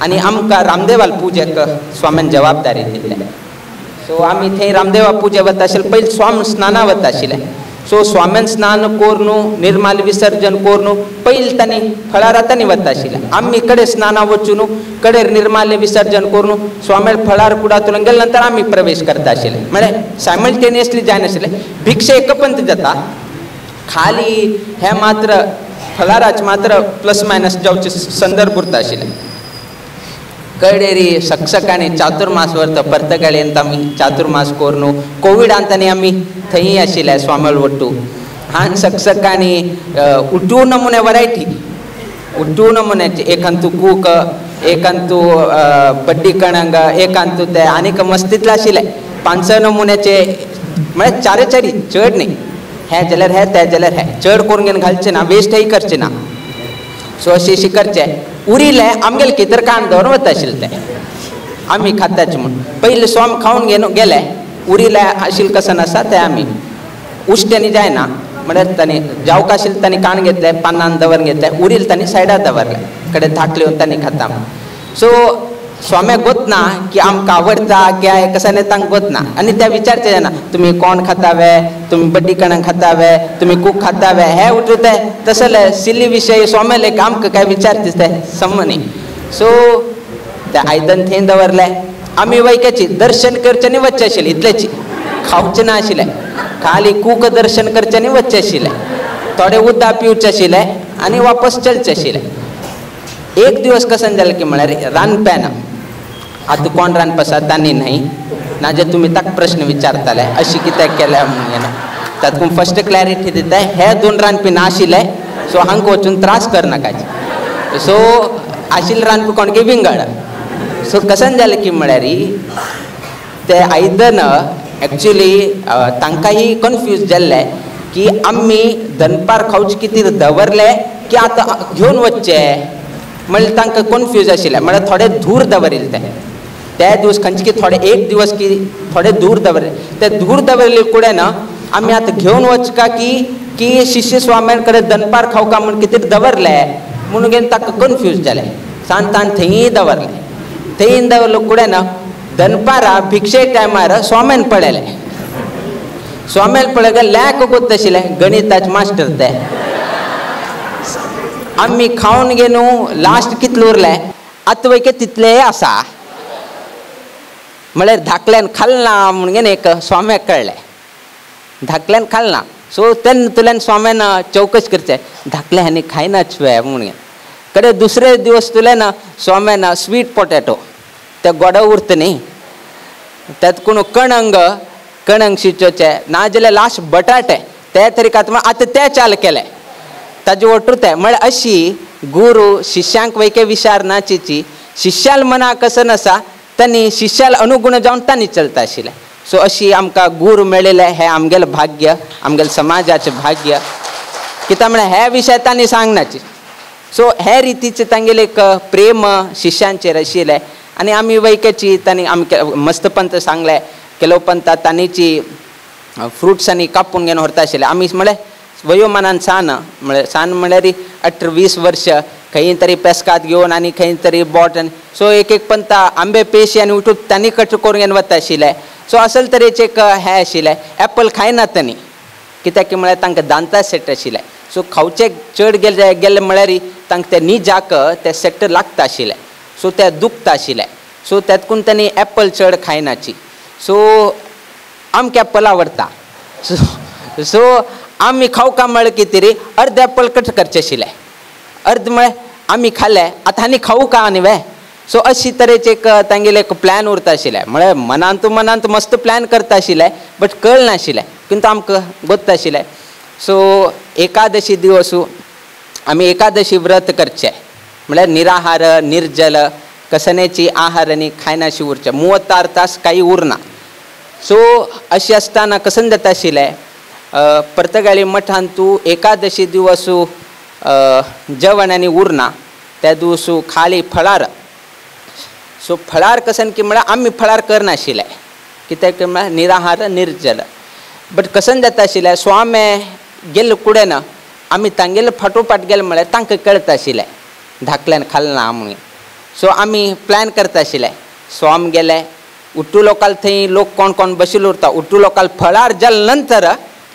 आनी आमकां रामदेवाल पुजेक स्वाम्यान जबाबदारी दिल्ले. सो आमी थंय रामदेवा पुजे वता आशिल्ले पयलीं स्वाम स्नाना वता आशिल्ले. सो स्वाम्यान स्नान करून निर्माल विसर्जन करून पयलीं तांणी फळारा तांणी वता आशिल्ले. आमी कडे स्नाना वचून कडेर निर्माल्य विसर्जन करून स्वाम्यान फळार कुडातून गेले नंतर आमी प्रवेश करता आशिल्ले. म्हळ्यार सायमल्टेनियसली जायनाशिल्ले भिक्षे एकपंत जाता खाली हे मात्र फळाराच मात्र प्लस मायनस जावचे संदर्भ उरता आशिल्ले. कडेरी सकसकाणी चातुर्मास व्हरता पर्तगाळींत आमी चातुर्मास करून कोविडांत तांणी आमी थंय आशिल्ले स्वामल वट्टू हान सकसकाणी उठू नमुने वरायटी उठू नमुन्याचे एकांतू कूक एकांतू बड्डी कणंग एकांतू ते आनीक मस्तीतले आशिल्ले 5 नमुन्याचे म्हळ्यार चारे चारी चड न्ही हें जाल्यार हें तें जाल्यार हें चड करून घेवन घालचें ना वेस्टय करचें ना. सो अशें अशें करचें उरिल्लें आमगेले कितें काण दवरून वता आशिल्लें तें आमी खाताचे म्हूण पयलीं स्वाम खावन घेवन गेले उरिल्लें आशिल्लें कसन आसा तें आमी उश्ट्यांनी जायना म्हळ्यार तांणी जावंक आशिल्लें तांणी काण घेतलें पानान दवरून घेतलें उरिल्लें तांणी सायडार दवरलें कडेन धाकले तांणी खाता. सो स्वाम्याक गोत ना की आमकां आवडटा काय कशें न्ही तांकां गोत ना आनी त्या विचारचें जायना तुमी कोण खाता वे तुमी बड्डी कणंग खाता वे तुमी कूक खाता वे हे उठू ते तसले सिल्ली विशय स्वाम्याले आमकां काय विचारता ते सम न्ही. सो ते आयदन थंय दवरलें आमी वैकाची दर्शन करचें आनी वचचें आशिल्लें इतलेंच खावचें ना आशिल्लें खाली कूक दर्शन करचें आनी वचचें आशिल्लें थोडें उदक पिवचें आशिल्लें आनी वापस चलचें आशिल्लें. एक दिवस कसन जालें की म्हळ्यार रांदप्यान आतां कोण रांदपा आसा तांणी न्हय ना जे तुमी ताका प्रश्न विचारताले अशें कित्याक केलें म्हणून तातूंत फस्ट क्लॅरिटी दिता हे दोन रांदपी नाशिल्ले सो हांकां वचून त्रास करनाकाचे. सो आशिल्ले रांदपी कोण की विंगड. सो कसन जालें की म्हळ्यार ते आयदन एक्चुली तांकांय कन्फ्यूज जाल्लें की आमी दनपार खावचें कितें दवरलें की आतां घेवन वचचें म्हणल्यार तांकां कन्फ्यूज आशिल्लें. म्हळ्यार थोडे धूर दवरिल्ले ते त्या दिवस खंयचे की थोडे एक दिवस की थोडे दूर दवरले ते दूर दवरले कुडें ना आमी आतां घेवन वचका की की शिष्य स्वाम्यां कडेन दनपार खावका म्हूण कितें दवरलें म्हणून घेवन ताका कन्फ्यूज जालें. सान ताण थंय दवरलें थंय दवरलो कुडें ना दनपारा भिक्षे टायमार स्वाम्यान पळयलें स्वाम्यान पळयलें लॅक गोत आशिल्लें गणिताचे मास्टर ते आमी खावन घेवन लास्ट कितले उरले आतां वयके तितले आसा म्हळ्यार धाकल्यान खालना म्हणून एक स्वाम्याक कळ्ळें धाकल्यान खालना. सो तेन्ना तुल्यान स्वाम्यान चवकश करचें धाकले हांणी खायनाच वे म्हणून. कडे दुसरे दिवस तुल्यान स्वाम्यान स्वीट पोटॅटो ते गोडो उरता न्ही त्यात कोण कणंग कणंग शिजोवचें ना जाल्यार लास्ट बटाटे ते तरी खात आतां ते चाल केले ताजे वटूर ते. म्हळ्यार अशी गुरू शिष्यांक वैके विचार नाचीची शिष्याल मनाक कसं आसा तांणी शिष्याल अनुगुण जावन तांणी चलता आशिल्लें. सो अशी आमकां गुरू मेळिल्लें हें आमगेलें भाग्य आमगेलें समाजाचें भाग्य कित्याक म्हळ्यार हे विशय तांणी सांगनाची. सो हे रितीचें तांगेलें एक प्रेम शिष्यांचेर आशिल्लें आनी आमी वैकेची तांणी आमकां मस्त पंत सांगलें केलो पंत तांणीची फ्रुट्स आनी कापून घेवन व्हरता आशिल्लें. आमी म्हळ्यार वयोमानान सान म्हळ्यार सान म्हळ्यार 18-20 वर्ष खंय तरी पेस्कात घेवन आनी खंय तरी बोट आनी सो एक एक पंता आंबे पेशी आनी उठून तांणी कट करून घेवन वता आशिल्लें. सो असल तरेचें एक हें आशिल्लें. एप्पल खायना तांणी कित्याक की म्हळ्यार तांकां दांता सेट आशिल्लें. सो खावचें चड गेले गेले म्हळ्यार तांकां ते निजाक ते सेट लागता आशिल्लें. सो ते दुखता आशिल्लें. सो तेतकून तांणी एप्पल चड खायनाची. सो आमकां एप्पल आवडटा. सो सो आमी खावका म्हळ्यार कितें रे अर्द एप्पल कट करचें आशिल्लें अर्द म्हळ्यार आमी खालें आतां आनी खावू का आनी वे. सो अशी तरेचे एक तांगेलें एक प्लॅन उरता आशिल्लें. म्हळ्यार मनांत मनांत मस्त प्लॅन करता आशिल्लें बट कळनाशिल्लें किंतु आमकां गोत्ता आशिल्लें. सो एकादशी दिवस आमी एकादशी व्रत करचें म्हळ्यार निराहार निर्जल कसनेची आहार आनी खायनाशी उरचें 36 तास कांय उरना. सो अशें आसतना कसन जाता आशिल्लें पर्तगाळी मठांत तूं एकादशी दिवस जेवण आनी उरना त्या दिवस खाली फळार. सो फळार कसन की म्हळ्यार आमी फळार करनाशिल्लें कित्याक म्हळ्यार निराहार निर्जल. बट कसन जाता आशिल्लें स्वामे गेल्ले कुडेन आमी तांगेले फाटोफाट गेले म्हळ्यार तांकां कळता आशिल्लें धाकल्यान खालना म्हणून. सो आमी प्लॅन करता आशिल्ले स्वाम गेले उट्टू लोकाल थंय लोक कोण कोण बशिल्ले उरता उट्टू लोकाल फळार जाले नंतर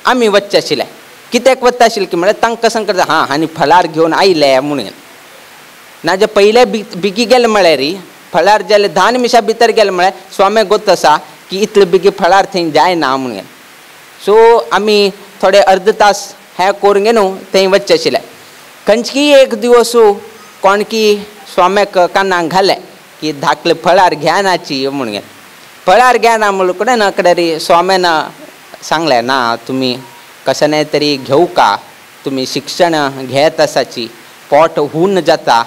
आमी वचचे आशिल्ले. कित्याक वता आशिल्लें की म्हळ्यार तांकां कसन करता हां आनी फळार घेवन आयले म्हणून. ना जे पयले बेगी गेले म्हळ्यार फळार जाले 10 निमिशां भितर गेले म्हळ्यार स्वामी गोत आसा की इतले बेगी फळार थंय जायना म्हणून. सो आमी थोडे अर्द तास हें करून घेवन थंय वचचे आशिल्ले. खंयची एक दिवस कोणकी स्वाम्याक कानाक घालें की धाकले फळार घेनाची म्हणून. फळार घेना म्हणून कडेन ना कडेन स्वाम्यान सांगलें ना तुमी कशें तरी घेवं का तुमी शिक्षण घेत आसाची पोट हून जाता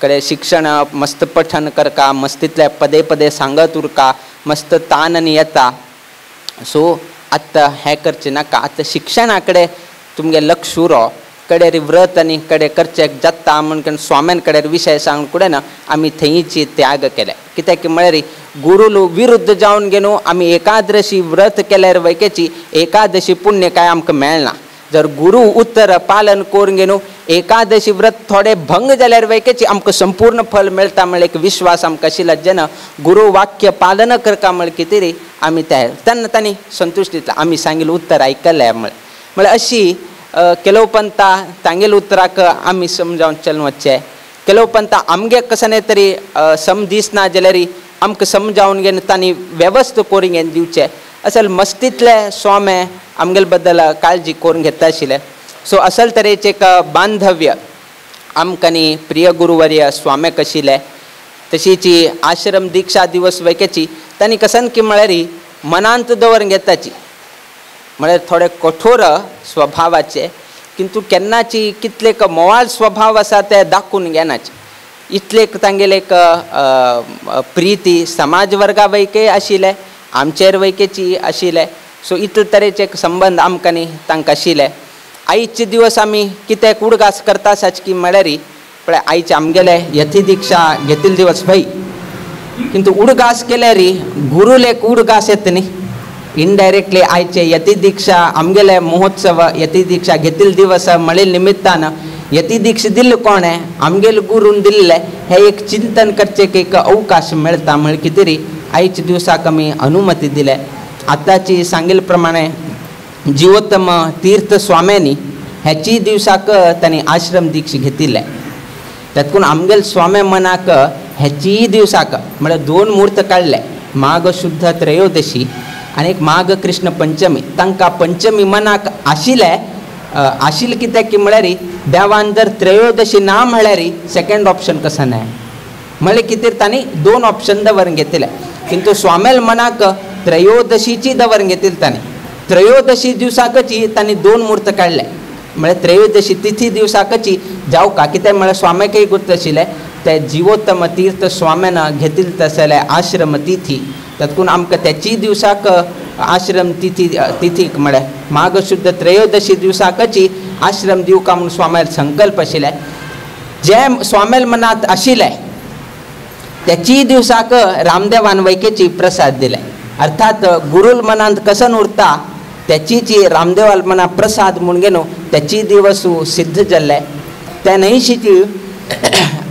कडे शिक्षण मस्त पठन करका मस्तीतले पदे पदे सांगत उरका मस्त तान आनी येता. सो आतां हें करचें नाका आतां शिक्षणा कडेन तुमगें लक्ष उरो कडेर व्रत आनी कडे करचें जाता म्हण स्वाम्यान कडेन विशय सांगून कडेन ना आमी थंयची त्याग केले. कित्याक की म्हळ्यार गुरुलो विरुद्ध जावन घेवन आमी एकादशी व्रत केल्यार वैकेची एकादशी पुण्य काय आमकां मेळना. जर गुरू उत्तर पालन करून घेवन एकादशी व्रत थोडे भंग जाल्यार वैकेची आमकां संपूर्ण फल मेळटा म्हळ्यार एक विश्वास आमकां आशिल्लो जेन्ना गुरू वाक्य पालन करता म्हळ्यार कितें रे आमी ते तेन्ना तांणी संतुश्ट दितले आमी सांगिल्लें उत्तर आयकलें म्हळ्यार अशी केलो पंता तांगेले उतराक आमी समजावन चलून वचचें. केलो पंता आमगे कशें तरी सम दिसना जाल्यार आमकां समजावन घेवन तांणी वेवस्था करून घेवन दिवचें. असल मस्तींतले स्वामे आमगेले बद्दल काळजी करून घेता आशिल्ले. सो असल तरेचें एक बांधव्य आमकां न्ही प्रिय गुरुवर्य स्वाम्याक आशिल्लें. तशीच आश्रम दिक्षा दिवस वैकेची तांणी कसन की म्हळ्यार मनांत दवरून घेताची म्हळ्यार थोडे कठोर स्वभावाचे किंतु केन्नाची कितले मोवाळ स्वभाव आसा ते दाखोवन घेनाचे. इतले तांगेले एक प्रिती समाज वर्गा वैके आशिल्ले आमचेर वैकेची आशिल्ले. सो इतले तरेचे एक संबंद आमकां न्ही तांकां आशिल्ले. आयचे दिवस आमी कित्याक उडगास करता आसाच की म्हळ्यार पळय आयचे आमगेले यती दिक्षा घेतिल्ले दिवस भाई किंतु उडगास केल्यार गुरुलेक उडगास येता न्ही. इनडायरेक्टली आयचे यती दीक्षा आमगेले महोत्सव यती दीक्षा घेतिल्ले दिवस म्हळ्या निमित्तान यती दीक्षा दिल्ले कोणें आमगेले गुरून दिल्ले हें एक चिंतन करचें एक अवकाश मेळटा म्हळ्यार कितें रे आयच्या दिवसाक आमी अनुमती दिले. आतांची सांगिल्ले प्रमाणे जिवोत्तम तीर्थ स्वाम्यांनी ह्याची दिवसाक तांणी आश्रम दीक्षा घेतिल्लें. तातूंत आमगेले स्वामी मनाक ह्याची दिवसाक म्हळ्यार दोन म्हूर्त काडले, माघ शुद्ध त्रयोदशी आनी एक माघ कृष्ण पंचमी. तांकां पंचमी मनाक आशिल्लें, आशिल्लें कित्याक की म्हळ्यार देवान जर त्रयोदशी ना म्हळ्यार सेकेंड ऑप्शन कसो ना म्हळ्यार कितें तांणी दोन ऑप्शन दवरून घेतिल्ले. किंतु स्वामेल मनाक त्रयोदशीची दवरून घेतिल्ली तांणी. त्रयोदशी दिवसाकची तांणी दोन म्हूर्त काडले, म्हळ्यार त्रयोदशी तिथी दिवसाकची जावका कित्याक म्हळ्यार स्वाम्याकय गुर्त आशिल्लें ते जिवोत्तम तीर्थ स्वाम्यान घेतिल्ले तसले आश्रम तिथी. तातूंत आमकां त्याची दिवसाक आश्रम तिथी तिथीक म्हळ्यार माघ शुद्ध त्रयोदशी दिवसाकची आश्रम दिवका म्हूण स्वाम्याल संकल्प आशिल्ले. जे स्वाम्याल मनांत आशिल्लें त्याची दिवसाक रामदेवान वैकेची प्रसाद दिले. अर्थात गुरुल मनांत कसन उरता त्याची रामदेवाल मना प्रसाद म्हूण घेवन त्याची दिवस सिद्ध जाल्ले. त्या न्हयशीची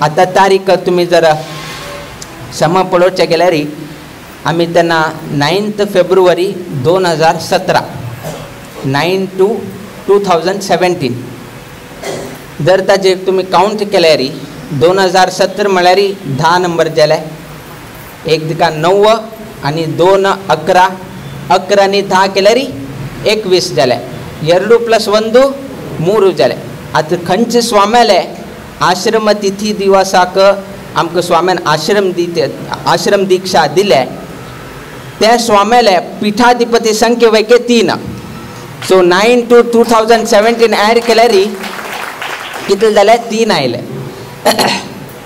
आतां तारीख तुमी जर सम पळोवचें गेल्यार आमी तेन्ना 9 फेब्रुवारी 2017 9/2/2017 जर ताजेर तुमी कावंट केल्यार 2017 म्हळ्यार 10 नंबर जाले, एक दिका 9 आनी 2 11, 11 आनी 10 केल्यार 21 जाले, 2 + 1 3 जाले. आतां खंयचे स्वाम्याले आश्रम तिथी दिवसाक आमकां स्वाम्यान आश्रम दीक्षा दिले त्या स्वाम्याले पिठाधिपती संख्ये वैके 3. सो 9/2/2017 ॲड केल्यार कितले जाले 3 आयले.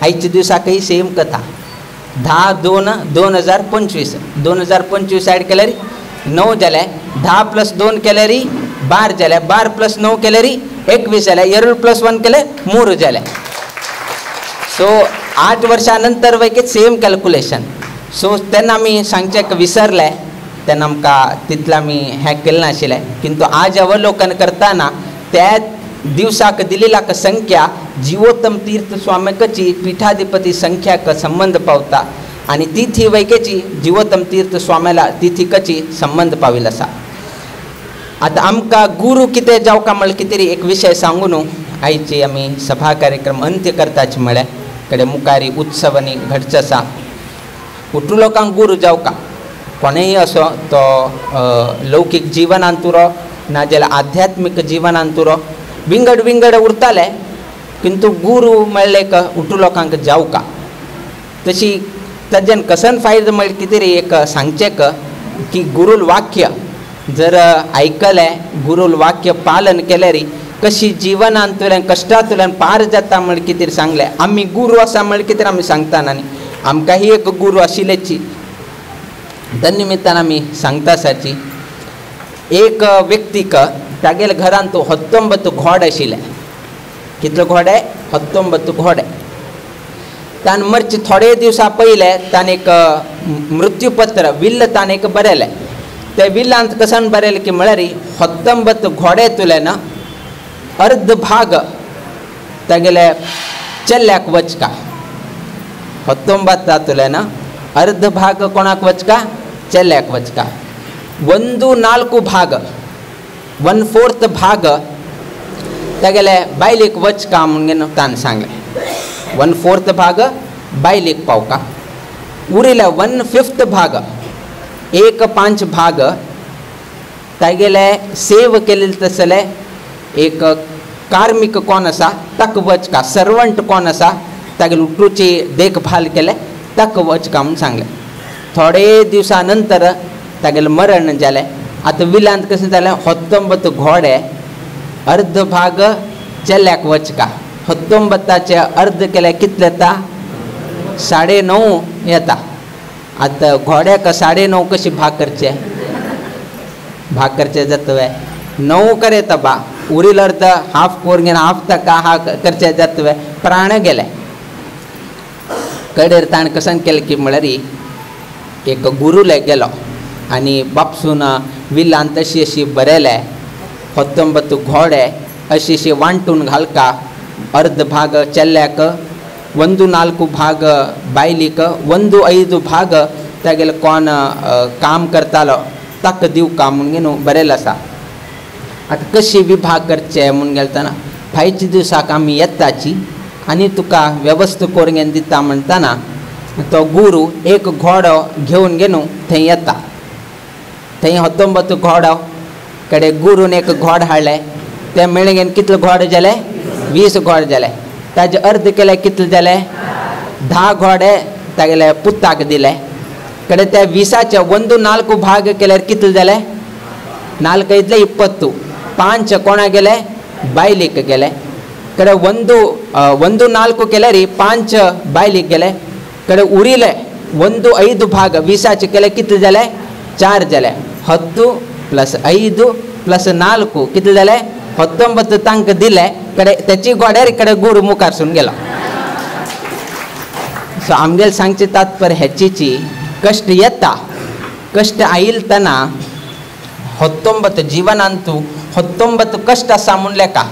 आयच्या दिवसाकय सेम कथा 10/2/2025 2025 ॲड केल्यार 9 जाले, 10 + 2 केल्यार 12 जाले, 12 + 9 केल्यार 21 जाले, 2 + 1 केले 3 जाले. सो 8 वर्षां नंतर वैके सेम कॅल्क्युलेशन. सो तेन्ना आमी सांगचें विसरले, तेन्ना आमकां तितलें आमी हें केलें नाशिल्लें. किंतु आज अवलोकन करतना त्या दिवसाक दिलेला संख्या जिवोत्तम तीर्थ स्वाम्याकची पीठाधिपती संख्याक संबंध पावता आनी तिथी वैकेची जिवोत्तम तीर्थ स्वाम्याला तिथीकची संबंध पाविल आसा. आतां आमकां गुरू कितें जावका म्हळ्यार कितें एक विशय सांगून आयची आमी सभा कार्यक्रम अंत्य करताच म्हळ्यार कडे मुखारी उत्सव आनी घडचो आसा. उठू लोकांक गुरू जावका कोणेय असो तो लौकीक जिवनांत उरो नाजाल्यार आध्यात्मीक जिवनांत उरो विंगड विंगड उरताले, किंतु गुरू म्हळ्यार एक उठू लोकांक जावका. तशी ताज्यान कसन फायदो म्हळ्यार कितें एक सांगचें की गुरूल वाक्य जर आयकलें, गुरूल वाक्य पालन केल्यार कशी जिवनांतल्यान कश्टांतल्यान पार जाता म्हळ्यार कितें सांगलें. आमी गुरू आसा म्हळ्यार कितें आमी सांगता आनी आमकां ही एक गुरू आशिल्ल्याची त्या निमित्तान आमी सांगता आसाची. एक व्यक्तीक तागेल्या घरांत 19 घोडे आशिल्ले. कितले घोडे? 19 घोडे. तान मरचे थोडे दिवसा पयले ताणें एक मृत्यूपत्र विल्ल ताणें एक बरयलें. ते विल्लांत कसान बरयलें की म्हळ्यार 19 घोडे तुल्यान अर्ध भाग तागेले चेल्ल्याक वचका. 19 तुल्यान अर्ध भाग कोणाक वचका? चेल्ल्याक वचका. 1/4 भाग 1/4 भाग तागेले बायलेक वचका म्हणून ताणें सांगलें. 1/4 भाग बायलेक पावका, उरिल्ले 1/5 भाग 1/5 भाग तागेले सेव केलेले तसले एक कार्मिक कोण आसा ताका वचका, सर्वंट कोण आसा तागेले उटूची देखभाल केले ताका वचका म्हूण सांगलें. थोडे दिवसा नंतर तागेलें मरण जालें. आतां विलांत कशें जालें, 19 घोडे अर्ध भाग चेल्ल्याक वचका. 19 अर्ध केल्यार कितले येता? 9.5 येता. आतां घोड्याक 9.5 कशी भाग करचे? भाग करचे जातवे 9 कर येता बा, उरिल अर्ध हाफ कोर घेवन हाफ ताका हा करचे जातवे प्राण गेले. कडेर ताणें कशें केलें की म्हळ्यार एक गुरूले गेलो आनी बापसून विलान तशी अशी बरयलें 19 घोडे अशी अशी वांटून घालका, अर्ध भाग चेल्ल्याक, 1/4 भाग बायलीक, 1/5 भाग तागेले कोण काम करतालो ताका दिवका म्हणून बरयलें आसा. आतां कशी विभाग करचे म्हूण गेलतना फायच्या दिवसाक आमी येताची आनी तुका वेवस्था करून दिता म्हणटना तो गुरू एक घोडो घेवन घेवन थंय येता. थंय 19 घोडो कडे गुरून एक घोड हाडले ते मेळून कितले घोडे जाले 20 घोडे जाले. ताजे अर्द केले कितले जाले 10 घोडे तागेले पुताक दिले. कडे त्या 20चे 1 4 भाग केल्यार कितले जाले 4 इतले 20 5 कोणा गेले बायलेक गेले. कडे 1 1 4 केल्यार 5 बायलेक गेले. कडे उरिले 1 5 भाग 20चे केले कितले जाले 4 जाले. 10 प्लस 5 प्लस 4 कितले जाले 19 तांकां दिले. कडे तेची घोड्यार कडे गुरू मुखारसून गेलो. सो आमगेले सांगचे तात्पर्य हेचीची कश्ट येता कश्ट आयिलतना 19 जिवनांतू 19 कश्ट आसा म्हूण लेखा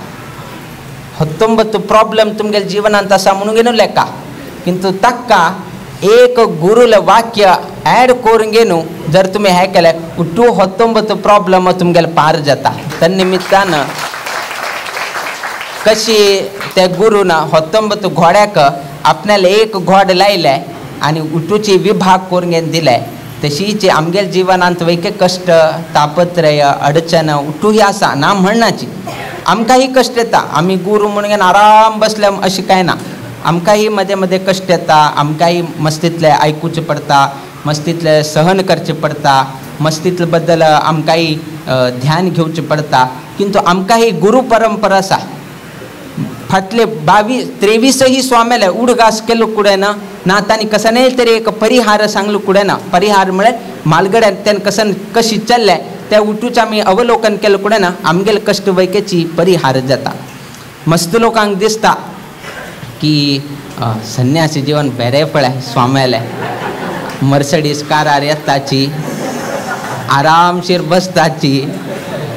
19 प्रॉब्लम तुमगेले जिवनांत आसा म्हणून घेवन लेखा किंतु ताका एक गुरूले वाक्य ॲड करून घेवन जर तुमी हें केलें टू 19 प्रॉब्लम तुमगेले पार जाता. तन्निमित्तान कशी त्या गुरून 19 घोड्याक आपल्याला एक घोड लायले आनी उटूची विभाग करून घेवन दिले. तशीच आमगेले जिवनांत वैके कश्ट तापत्रय अडचण उटूही आसा ना म्हणनाची आमकांय कश्ट येता. आमी गुरू म्हणून घेवन आराम बसले अशें कांय ना. आमकांय मदें मदें कश्ट येता. आमकांय मस्तींतलें आयकुचें पडटा मस्तींतलें सहन करचें पडटा मस्तींतले बद्दल आमकांय ध्यान घेवचें पडटा. किंतु आमकांय गुरू परंपरा आसा. फाटले 22 23 स्वाम्याले उडगास केलो कुडें ना ना तांणी कसं तरी एक परिहार सांगलो कुडें ना. परिहार म्हळ्यार मालगड्यान तेन कसन कशी चल्ले त्या उटूच आमी अवलोकन केलें कुडें ना आमगेले कश्ट वैकेची परिहार जाता. मस्त लोकांक दिसता की संन्यासी जीवन बरें पळय स्वाम्याले मर्सडीज कारार येताची आरामशीर बसताची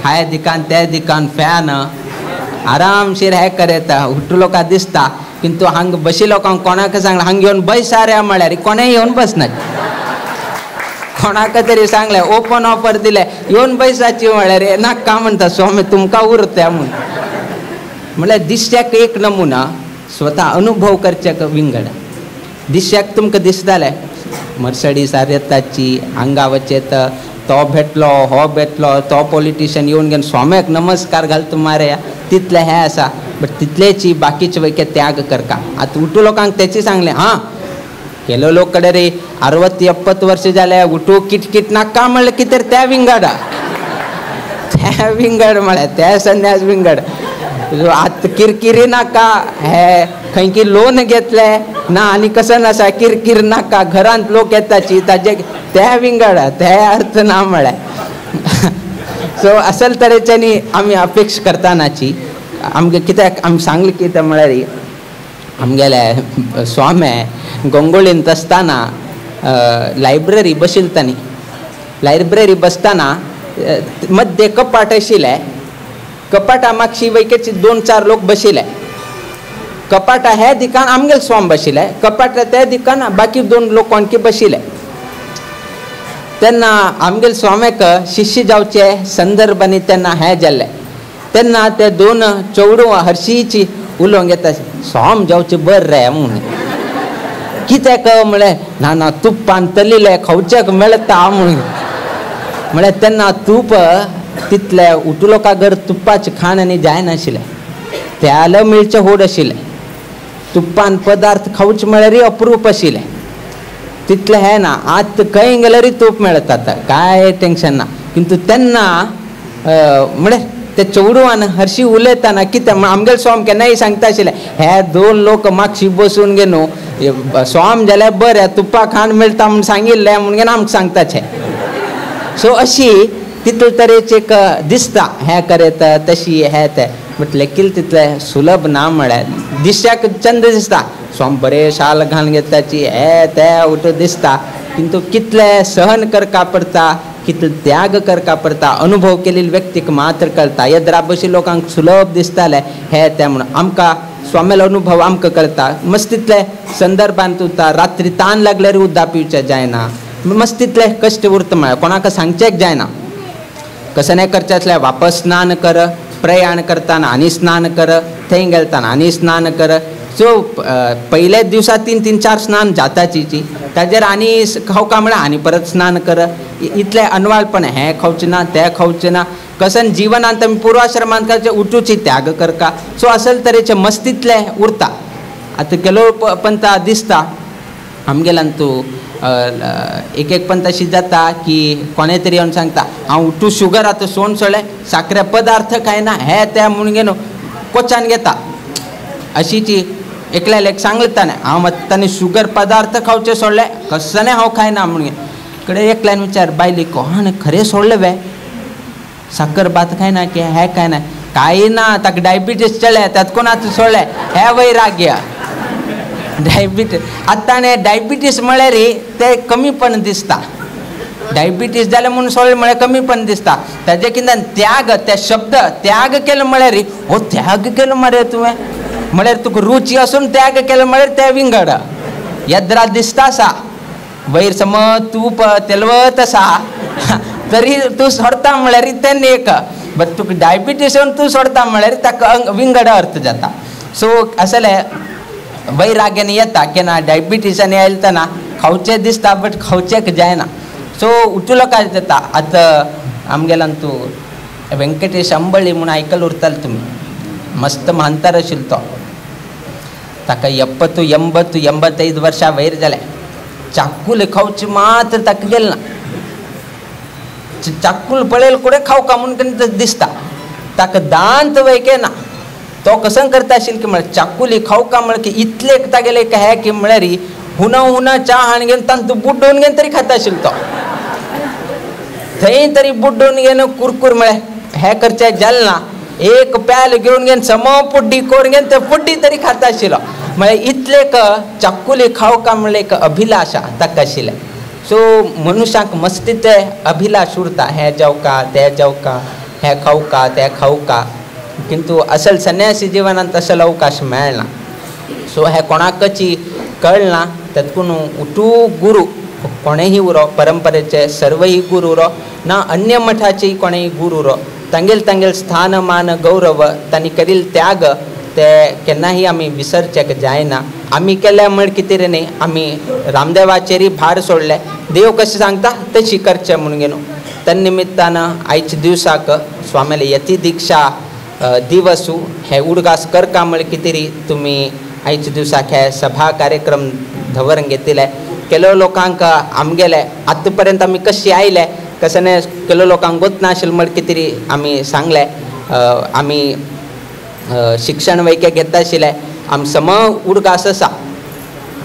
हाय दिकान त्या दिकान फॅन आरामशीर हे करता उठू लोकां दिसता. किंतु हांग बशी लोकांक कोणाक सांगलें हांग येवन बैसा रे म्हळ्यार कोणें येवन बसना. कोणाक तरी सांगलें ओपन ऑफर दिलें येवन बैसाची म्हळ्यार नाका म्हणटा स्वामी तुमकां उरता म्हूण. म्हळ्यार दिसच्याक एक नमुना स्वता अनुभव करच्याक विंगड. दिसच्याक तुमकां दिसतालें मर्सडीसार येताची हांगा वचेत तो भेटलो हो भेटलो तो पॉलिटिशियन येवन घेवन स्वाम्याक नमस्कार घालता मारे तितलें हें आसा. बट तितलेची बाकीचे वैके त्याग करका. आतां उठू लोकांक तेची सांगलें हां केलो लोक कडे रे 60 70 वर्ष जाले उठू किटकीट नाका म्हणलें कितें त्या विंगड त्या विंगड म्हळ्यार त्या संन्यास विंगड. आतां किरकिरी नाका हे खंयकी लोन घेतलें ना आनी कसं आसा किरकीर नाका घरांत लोक येताची ताजे त्या विंगड ते अर्थ ना म्हळ्यार. सो असल तरेच्यांनी आमी अपेक्षा करतानाची आमगे कित्याक आमी सांगलें कितें म्हळ्यार आमगेले स्वामे गंगोळींत आसतना लायब्ररी बशिल्ले तांणी लायब्ररी बसतना मद्दे कपाट आशिल्लें कपाटा मागशी वैकेची 2 4 लोक बशिल्ले. कपाटा हे दिकान आमगेले स्वाम बशिल्ले कपाटा त्या दिकान बाकी 2 लोक कोणकी बशिल्ले. तेन्ना आमगेले स्वाम्याक शिष्य जावचे संदर्भांनी तेन्ना हें जाल्लें तेन्ना ते 2 चेडूं हरशीची उलोवंक येता स्वाम जावचें बरें रे म्हूण. कित्याक म्हळें ना ना तुपान तलिलें खावच्याक मेळटा म्हूण. म्हळ्यार तेन्ना तूप तितलें उठू लोकां घर तुपाचें खाण आनी जायनाशिल्लें त्याल मेळचें होड आशिल्लें तुपान पदार्थ खावचें म्हळ्यार अप्रूप आशिल्लें तितलें हें ना. आतां खंय गेल्यारय तूप मेळटा आतां कांय टेंशन ना. किंतु तेन्ना म्हळ्यार ते चेडवान हरशीं उलयतना कितें आमगेले स्वाम केन्नाय सांगता आशिल्ले हे 2 लोक मागशी बसून घेवन स्वाम जाल्यार बरें तुपा खाण मेळटा म्हूण सांगिल्लें म्हूण घेवन आमकां सांगताचे. सो अशी तितले तरेचे एक दिसता हें करत तशी हें तें बट लेकील तितलें सुलभ ना म्हळ्यार दिसच्याक चंद दिसता स्वाम बरें शाल घालून घेताची हे तें उठू दिसता. किंतु कितलें सहन करका पडटा कितले त्याग करका पडटा अनुभव केलेले व्यक्तीक मात्र कळटा. येद्रा बशी लोकांक सुलभ दिसतालें हें तें म्हणून आमकां स्वाम्यालो अनुभव आमकां कळटा. मस्तींतले संदर्भांत उरता रात्री तान लागल्यार उदक पिवचें जायना मस्तींतले कश्ट उरता म्हळ्यार कोणाक सांगचेक जायना. कसं नाही करचें आसल्यार वापस स्नान कर, प्रयाण करताना आनी स्नान कर, थंय गेलताना आनी स्नान कर. सो पयल्याच दिवसा 3 3 4 स्नान जाताची ताजेर आनी खावका म्हळ्यार आनी परत स्नान कर. इतलें अनवाळपण, हें खावचें ना तें खावचें ना, कसन जिवनांत आमी पुर्वाश्रमांत करचें उठूची त्याग करका. सो असल तरेचें मस्तींतलें उरता. आतां केलो पंता दिसता आमगेल्यान तूं एक एक पंत अशी जाता की कोणें तरी येवन सांगता हांव उठू शुगर आतां सोण सोडलें, साकरे पदार्थ खायना हें तें म्हूण घेवन कोचान घेता. अशीची एकल्याक एक सांगलें ताणें हांव आतां ताणें शुगर पदार्थ खावचें सोडलें, कसलें हांव खायना म्हूण. कडेन एकल्यान विचार बायले कोण खरें सोडलें वे, साकर भात खायना की हें खायना, कांय ना ताका डायबिटीज चले त्यात कोण आतां सोडलें हें वैराग्य डायबिटीज. आतां ताणें डायबिटीज म्हळ्यार तें कमीपण दिसता, डायबिटीज जालें म्हूण सोडलें म्हळ्यार कमीपण दिसता. ताजे कितें त्याग, ते शब्द त्याग केलो म्हळ्यार हो त्याग केलो मरे तुवें म्हळ्यार तुका रुची आसून त्याग केलो म्हळ्यार तें विंगड येद्रा दिसता आसा वयर समज तूप तेलवत आसा तरी तूं सोडता म्हळ्यार तें एक, बट तुका डायबिटीज येवन तूं सोडता म्हळ्यार ताका विंगड अर्थ जाता. सो असलें वैराग्यान येता केन्ना डायबिटीसांनी आयलतना खावचें दिसता बट खावचें जायना. सो उठलो काय जाता. आतां आमगेल्यान तूं वेंकटेश अंबळी म्हूण आयकल उरताले तुमी, मस्त म्हांतार आशिल्लो तो, ताका 70 80 85 वर्सां वयर जालें. चाकूल खावचें मात्र ताका गेलें ना, चाकूल पळयल कुडें खावका म्हूण कितें दिसता, ताका दांत वयके ना. तो कसं करता आशिल्लो की म्हळ्यार चाकुली खावका म्हळ्यार की इतले तागेले एक हें की म्हळ्यार हुना हुना च्या हाण घेवन तांतू बुड्डोवन घेवन तरी खाता आशिल्लो तो, थंय तरी बुड्डोवन घेवन कुरकूर म्हळ्यार हें करचें जालें ना, एक प्याल घेवन घेवन सम पुड्डी करून घेवन ते पुड्डी तरी खाता आशिल्लो. म्हळ्यार इतले चाकुली खावका म्हळ्यार एक अभिलाशा ताका आशिल्लें. सो मनुष्याक मस्ती ते अभिलाश उरता, हें जेवका तें जेवका, हें खावका तें खावका, किंतु असल संन्यासी जिवनांत असल अवकाश मेळना. सो हें कोणाकची कळना. तेतून उठू गुरू कोणेंय उरो, परंपरेचे सर्वय गुरू उरो ना अन्य मठाचे कोणेंय गुरू उरो, तांगेल तांगेल स्थान मान गौरव तांणी करील त्याग ते केन्नाय आमी विसरचेक जायना. आमी केल्या म्हण कितें न्ही, आमी रामदेवाचेरय भार सोडले, देव कशें सांगता तशी करचें म्हूण घेवन. तन्निमित्तान आयच्या दिवसाक स्वामीले यती दीक्षा दिवसू हे उडगास करका म्हळ्यार कितें तुमी आयच्या दिवसाक हे सभा कार्यक्रम धवरून घेतिल्ले. केलो लोकांक आमगेले आतां पर्यंत आमी कशी आयले कशें केलो लोकांक गोत नाशिल्लें म्हळ्यार कितें आमी सांगलें. आमी शिक्षण वैके घेता आशिल्ले, आम सम उडगास आसा.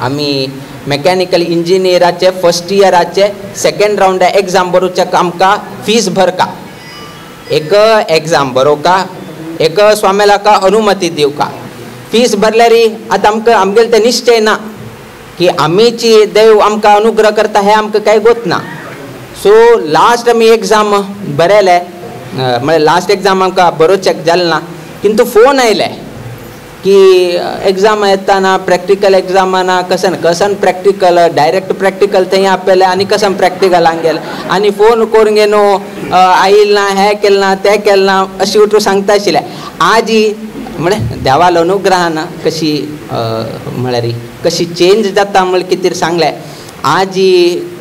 आमी मॅकॅनिकल इंजिनियराचे फर्स्ट इयराचे सेकेंड रावंड एग्जाम बरोवच्याक आमकां फीस भरका, एक एग्जाम बरोवका, एक स्वामेलाका अनुमती दिवका. फीस भरल्यार आतां आमकां आमगेले ते निश्चय ना की आमीची देव आमकां अनुग्रह करता हें आमकां कांय गोत ना. सो लास्ट आमी एग्जाम बरयले, म्हळ्यार लास्ट एग्जाम आमकां बरोवचेक जालें ना, किंतु फोन आयले की एग्जाम येता ना, प्रॅक्टिकल एग्जाम ना, कसन कसन प्रॅक्टिकल डायरेक्ट प्रॅक्टिकल थंय आपयले आनी कसन प्रॅक्टिकल गेले आनी फोन करून घेवन आयल ना, हें केलें ना, तें केलें ना, अशी उठून सांगता आशिल्लें. आजी म्हळ्यार देवालो अनुग्रहान कशी म्हळ्यार कशी चेंज जाता म्हळ्यार कितें सांगलें. आजी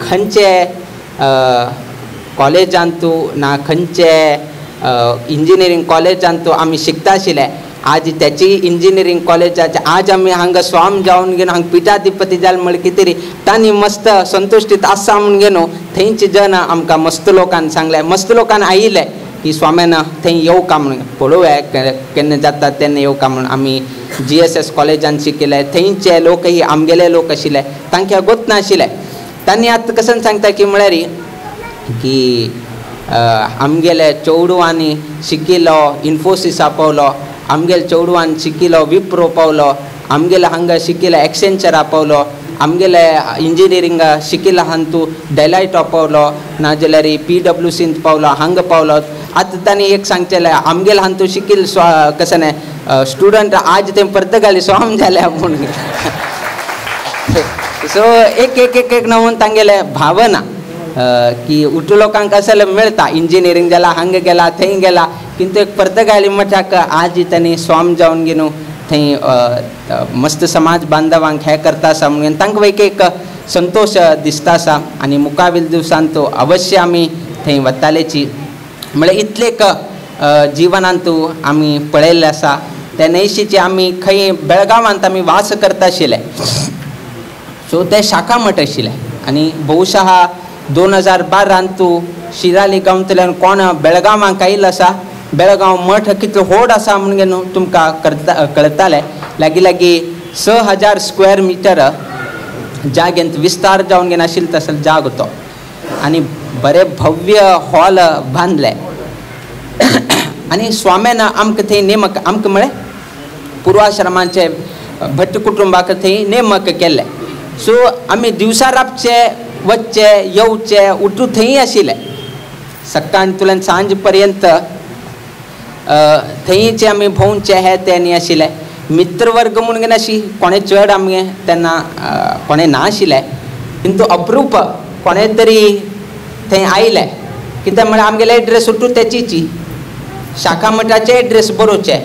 खंयचे कॉलेजांतू ना खंयचे इंजिनियरींग कॉलेजांतू आमी शिकता आशिल्ले, आज त्याची इंजिनियरींग कॉलेजाचे आज आमी हांगा स्वाम जावन घेवन हांगा पिठाधिपती जाले म्हळ्यार कितें तांणी मस्त संतुश्टीत आसा म्हूण घेवन थंयचे जन आमकां मस्त लोकान सांगलें, मस्त लोकान आयिल्ले की स्वाम्यान थंय येवका म्हणून पळोवया केन्ना जाता तेन्ना येवका म्हणून. आमी GSS कॉलेजान शिकिल्ले, थंयचे लोकय आमगेले लोक आशिल्ले, तांकां गोत नाशिल्ले. तांणी आतां कशें सांगता की म्हळ्यार की आमगेले चेडवांनी शिकिल्लो इन्फोसिसा पावलो, आमगेले चेडवान शिकिल्लो विप्रो पावलो, आमगेले हांगा शिकिल्लो एक्सेंचरा पावलो, आमगेले इंजिनियरींग शिकिल्लो हांतू डेलायटा पावलो, नाजाल्यार PWCंत पावलो, हांगा पावलो. आतां तांणी एक सांगचेलें आमगेले हांतू शिकिल्ले कशें न्ही स्टुडंट आज ते पर्तगाली स्वाम जाले म्हूण. सो एक एक एक एक नवून तांगेले भावना. की उठू लोकांक असल मेळता इंजिनियरींग जाला हांगा गेला थंय गेला किंतु एक पर्तगाळी मठाक आज तांणी स्वाम जावन घेवन थंय मस्त समाज बांधवांक हें करता आसा म्हणून तांकां एक एक संतोश दिसता आसा आनी मुखावेल दिवसान तो अवश्य आमी थंय वतालेची म्हळ्यार इतलेक जिवनांत आमी पळयल्लें आसा. ते न्हयशीचे आमी खंय बेळगांवांत आमी वास करता आशिल्ले सो ते शाखा मठ आशिल्ले आनी बहुशः 2012 शिराली गांवतल्यान कोण बेळगांवांक आयिल्लो आसा बेळगांव मठ कितलो व्हड आसा म्हणून न्हू तुमकां करता कळतालें. लागीं लागीं 6000 स्क्वेअर मिटर जागेंत विस्तार जावन घेवन आशिल्लो तसो जागो तो आनी बरें भव्य हॉल बांदलें आनी स्वाम्यान आमकां थंय नेमक आमकां म्हळें पुर्वाश्रमाचे भट्ट कुटुंबाक थंय नेमक केल्लें. सो आमी दिवसा राबचे वच्चे येवचे उठू थंय आशिल्ले सकाळतल्यान सांज पर्यंत थंयचे आमी भोंवचे हे ते न्ही आशिल्ले. मित्रवर्ग म्हणून अशी कोणें चड आमगे तेन्ना कोणें ना आशिल्लें किंतु अप्रूप कोणें तरी थंय आयले कित्याक म्हळ्यार आमगेले एड्रेस उठू तेचीची शाखा मठाचे एड्रेस बरोवचे.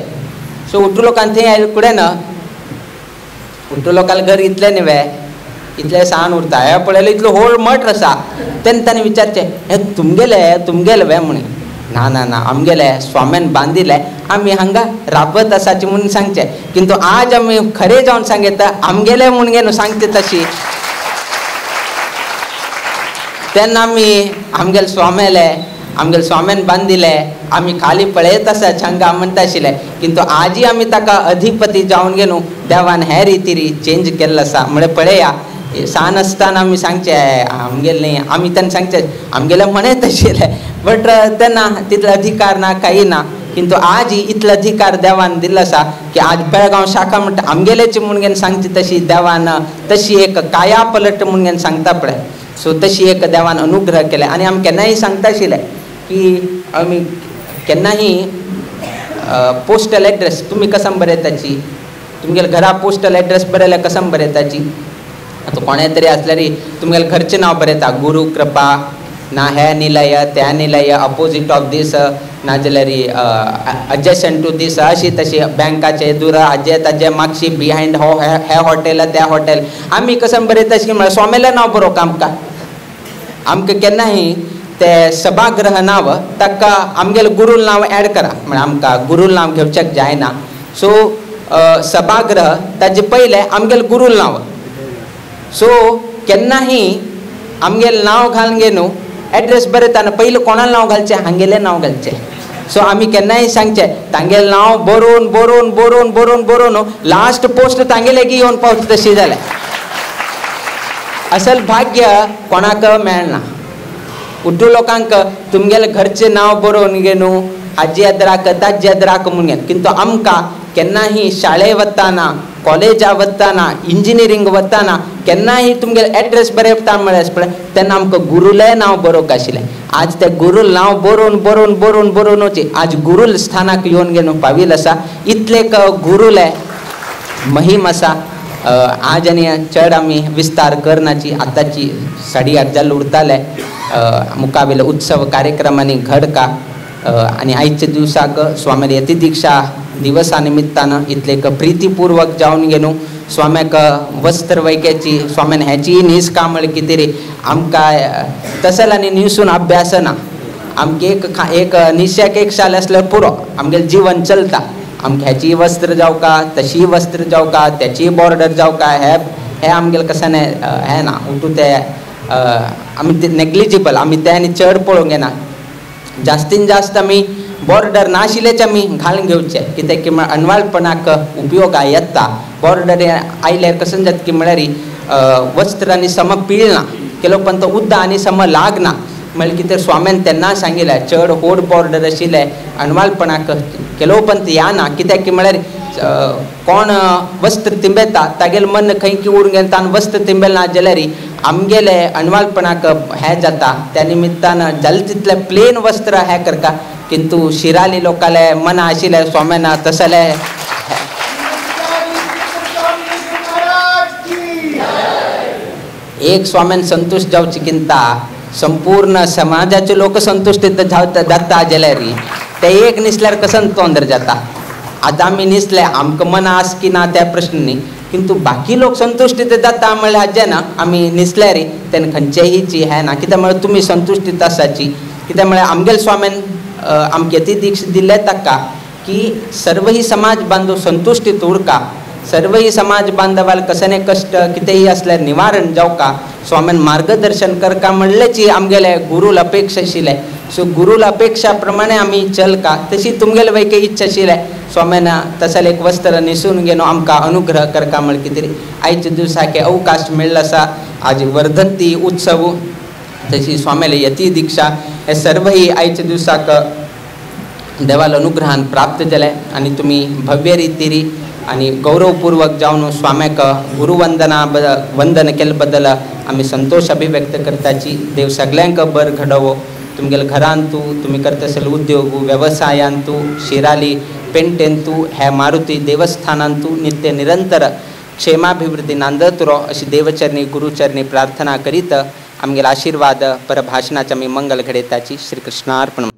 सो उठू लोकांक थंय आयले कडेन ना उठू लोकांक घर इतलें न्ही वे इतलें सान उरता हें पळयलें इतलो व्हड मठ आसा तेन्ना ताणें विचारचें हें तुमगेलें तुमगेलें वे म्हणून ना ना ना आमगेलें स्वाम्यान बांदिल्लें आमी हांगा राबत आसाची म्हणून सांगचें किंतु आज आमी खरें जावन सांगता आमगेलें म्हणून न्हू सांगता तशी. तेन्ना आमी आमगेले स्वाम्याले आमगेले स्वाम्यान बांदिल्लें आमी खाली पळयत आसा हांगा म्हणटा आशिल्ले किंतु आजी आमी ताका अधिपती जावन घेवन देवान हे रितीरी चेंज केल्लो आसा. म्हळ्यार पळया सान आसतना आमी सांगचें आमगेलें न्ही आमी तेन्ना सांगचें आमगेलें म्हणत आशिल्लें बट तेन्ना तितलो अधिकार ना कांय ना किंतु आज इतलो अधिकार देवान दिल्लो आसा की आज बेळगांव शाखा म्हणटा आमगेलेच म्हणून घेवन सांगची तशी देवान तशी एक काया पलट म्हणून घेवन सांगता पळय. सो तशी एक देवान अनुग्रह केले आनी आमी केन्नाय सांगता आशिल्ले की आमी केन्नाय पोस्टल एड्रेस तुमी कसम बरयताची तुमगेले घरा पोस्टल एड्रेस बरयल्यार कसम बरयताची आतां कोणें तरी आसल्यार तुमगेलें घरचें नांव बरयता गुरू कृपा ना हे निलय त्या निलय अपोजीट ऑफ दीस नाजाल्यार एडजसंट टू दीस अशी तशी बँकाचे दूर हाजे ताजे मागशी बिहायंड हो हे हॉटेल त्या हॉटेल आमी कसम बरयता अशी म्हळ्यार स्वाम्यालें नांव बरोवंक आमकां आमकां केन्नाय ते सभागृह नांव ताका आमगेलें गुरूल नांव एड करा म्हळ्यार आमकां गुरूल नांव घेवच्याक जायना. सो सभागृह ताजे पयलें आमगेलें गुरूल नांव. सो केन्नाय आमगेलें नांव घालून घे न्हू एड्रेस बरयतना पयलीं कोणालें नांव घालचें हांगेलें नांव घालचें. सो आमी केन्नाय सांगचें तांगेलें नांव बरोवन बरोवन बरोवन बरोवन बरोवन लास्ट पोस्ट तांगेलें येवन पावता तशी जालें. असल भाग्य कोणाक मेळना. उड्डू लोकांक तुमगेलें घरचें नांव बरोवन घे न्हू हाजी याद राख ताजी याद राख म्हणून घे किंतु आमकां केन्नाय शाळे वतना कॉलेजा वतना इंजिनियरींग वतना केन्नाय तुमगेलें एड्रेस बरयता म्हळ्यार पळय तेन्ना आमकां गुरूलें नांव बरोवंक आशिल्लें. आज तें गुरूल नांव बरोवन बरोवन बरोवन बरोवनूच आज गुरूल स्थानाक येवन घेवन पाविल्लो आसा. इतलेक गुरूले महिम आसा. आज आनी चड आमी विस्तार करनाची आतांची 8:30 जाल्ले उरताले मुखावेले उत्सव कार्यक्रमांनी घडका आनी आयच्या दिवसाक स्वाम्याले यतिदीक्षा दिवसा निमित्तान इतलेक प्रितीपूर्वक जावन घेवन स्वाम्याक वस्त्र वैक्याची स्वाम्यान हेची न्हीस का म्हळ्यार कितें रे आमकां तसले आनी न्हिसून अभ्यास ना आमकां एक एक निश्याक एक शाल आसल्यार पुरो आमगेलें जिवन चलता. आमकां हेची वस्त्र जावं का तशी वस्त्र जावं का त्याची बॉर्डर जावं का हे हे आमगेलें कशें हें ना उठू ते आमी ते नेग्लिजिबल आमी ते आनी चड पळोवंक येना. जास्तीन जास्त आमी बॉर्डर नाशिल्लेच आमी घालून घेवचे कित्याक की म्हळ्यार अनवाळपणाक उपयोगा येता. बॉर्डर आयल्यार कशें जाता की म्हळ्यार वस्त्र आनी सम पिळना केलो पण तो उद्दा आनी सम लागना म्हळ्यार कितें स्वाम्यान तेन्ना सांगिल्लें चड व्हड बॉर्डर आशिल्लें अनवाळपणाक केलो पण या ना कित्याक की म्हळ्यार कोण वस्त्र तिंबेता तागेलें मन खंय की उरून गेलें ताणें वस्त्र तिंबेलें ना जाल्यार आमगेलें अनवाळपणाक हें जाता. त्या निमित्तान जालें तितलें प्लेन वस्त्र हें करता किंतु शिराली लोकांले मना आशिल्लें स्वाम्यान तसलें एक स्वाम्यान संतोष जावची किंता संपूर्ण समाजाचे लोक संतुश्टीत जाता जाल्यार ते एक निसल्यार कसं तोंदर जाता. आतां आमी निसले आमकां मना आस की ना त्या प्रश्न न्ही, किंतु बाकी लोक संतुश्टीत जाता म्हणल्यार हाजें ना आमी निसल्यार तेन्ना खंयचेंय हें ना. कित्याक म्हळ्यार तुमी संतुश्टीत आसाची. कित्याक म्हळ्यार आमगेले स्वाम्यान आमकां ती दीक्षा दिल्ले ताका की सर्वही समाज बांधव संतुश्टीत उरका, सर्वही समाज बांधवाल कसने कष्ट कितेंय आसल्यार निवारण जावका, स्वाम्यान मार्गदर्शन करका म्हणल्याची आमगेले गुरूल अपेक्षा आशिल्लें. सो गुरूल अपेक्षा प्रमाणे आमी चलका तशी तुमगेले वैके इच्छा आशिल्लें स्वाम्यान तसले एक वस्त्र न्हेसून घेवन आमकां अनुग्रह करका म्हळ्यार कितें आयच्या दिवसाक अवकाश मेळ्ळो आसा. आज वर्धंती उत्सव तशी स्वाम्याले यती दीक्षा हे सर्वही आयच्या दिवसाक देवाल अनुग्रहान प्राप्त जालें आनी तुमी भव्य रितीरी आनी गौरवपूर्वक जावन स्वाम्याक गुरुवंदना वंदन केल्ले बद्दल आमी संतोष अभिव्यक्त करताची. देव सगळ्यांक बर घडोवो, तुमगेले घरांतू तुमी करता आसले उद्योग वेवसायांतू शिराली पेंटेंतू ह्या मारुती देवस्थानांतू नित्य निरंतर क्षेमाभिवृद्धी नांदत रो अशी देवचरणी गुरुचरणी प्रार्थना करीत आमगेले आशीर्वाद परभाशणाचे आमी मंगल घडयताची. श्रीकृष्णार्पण.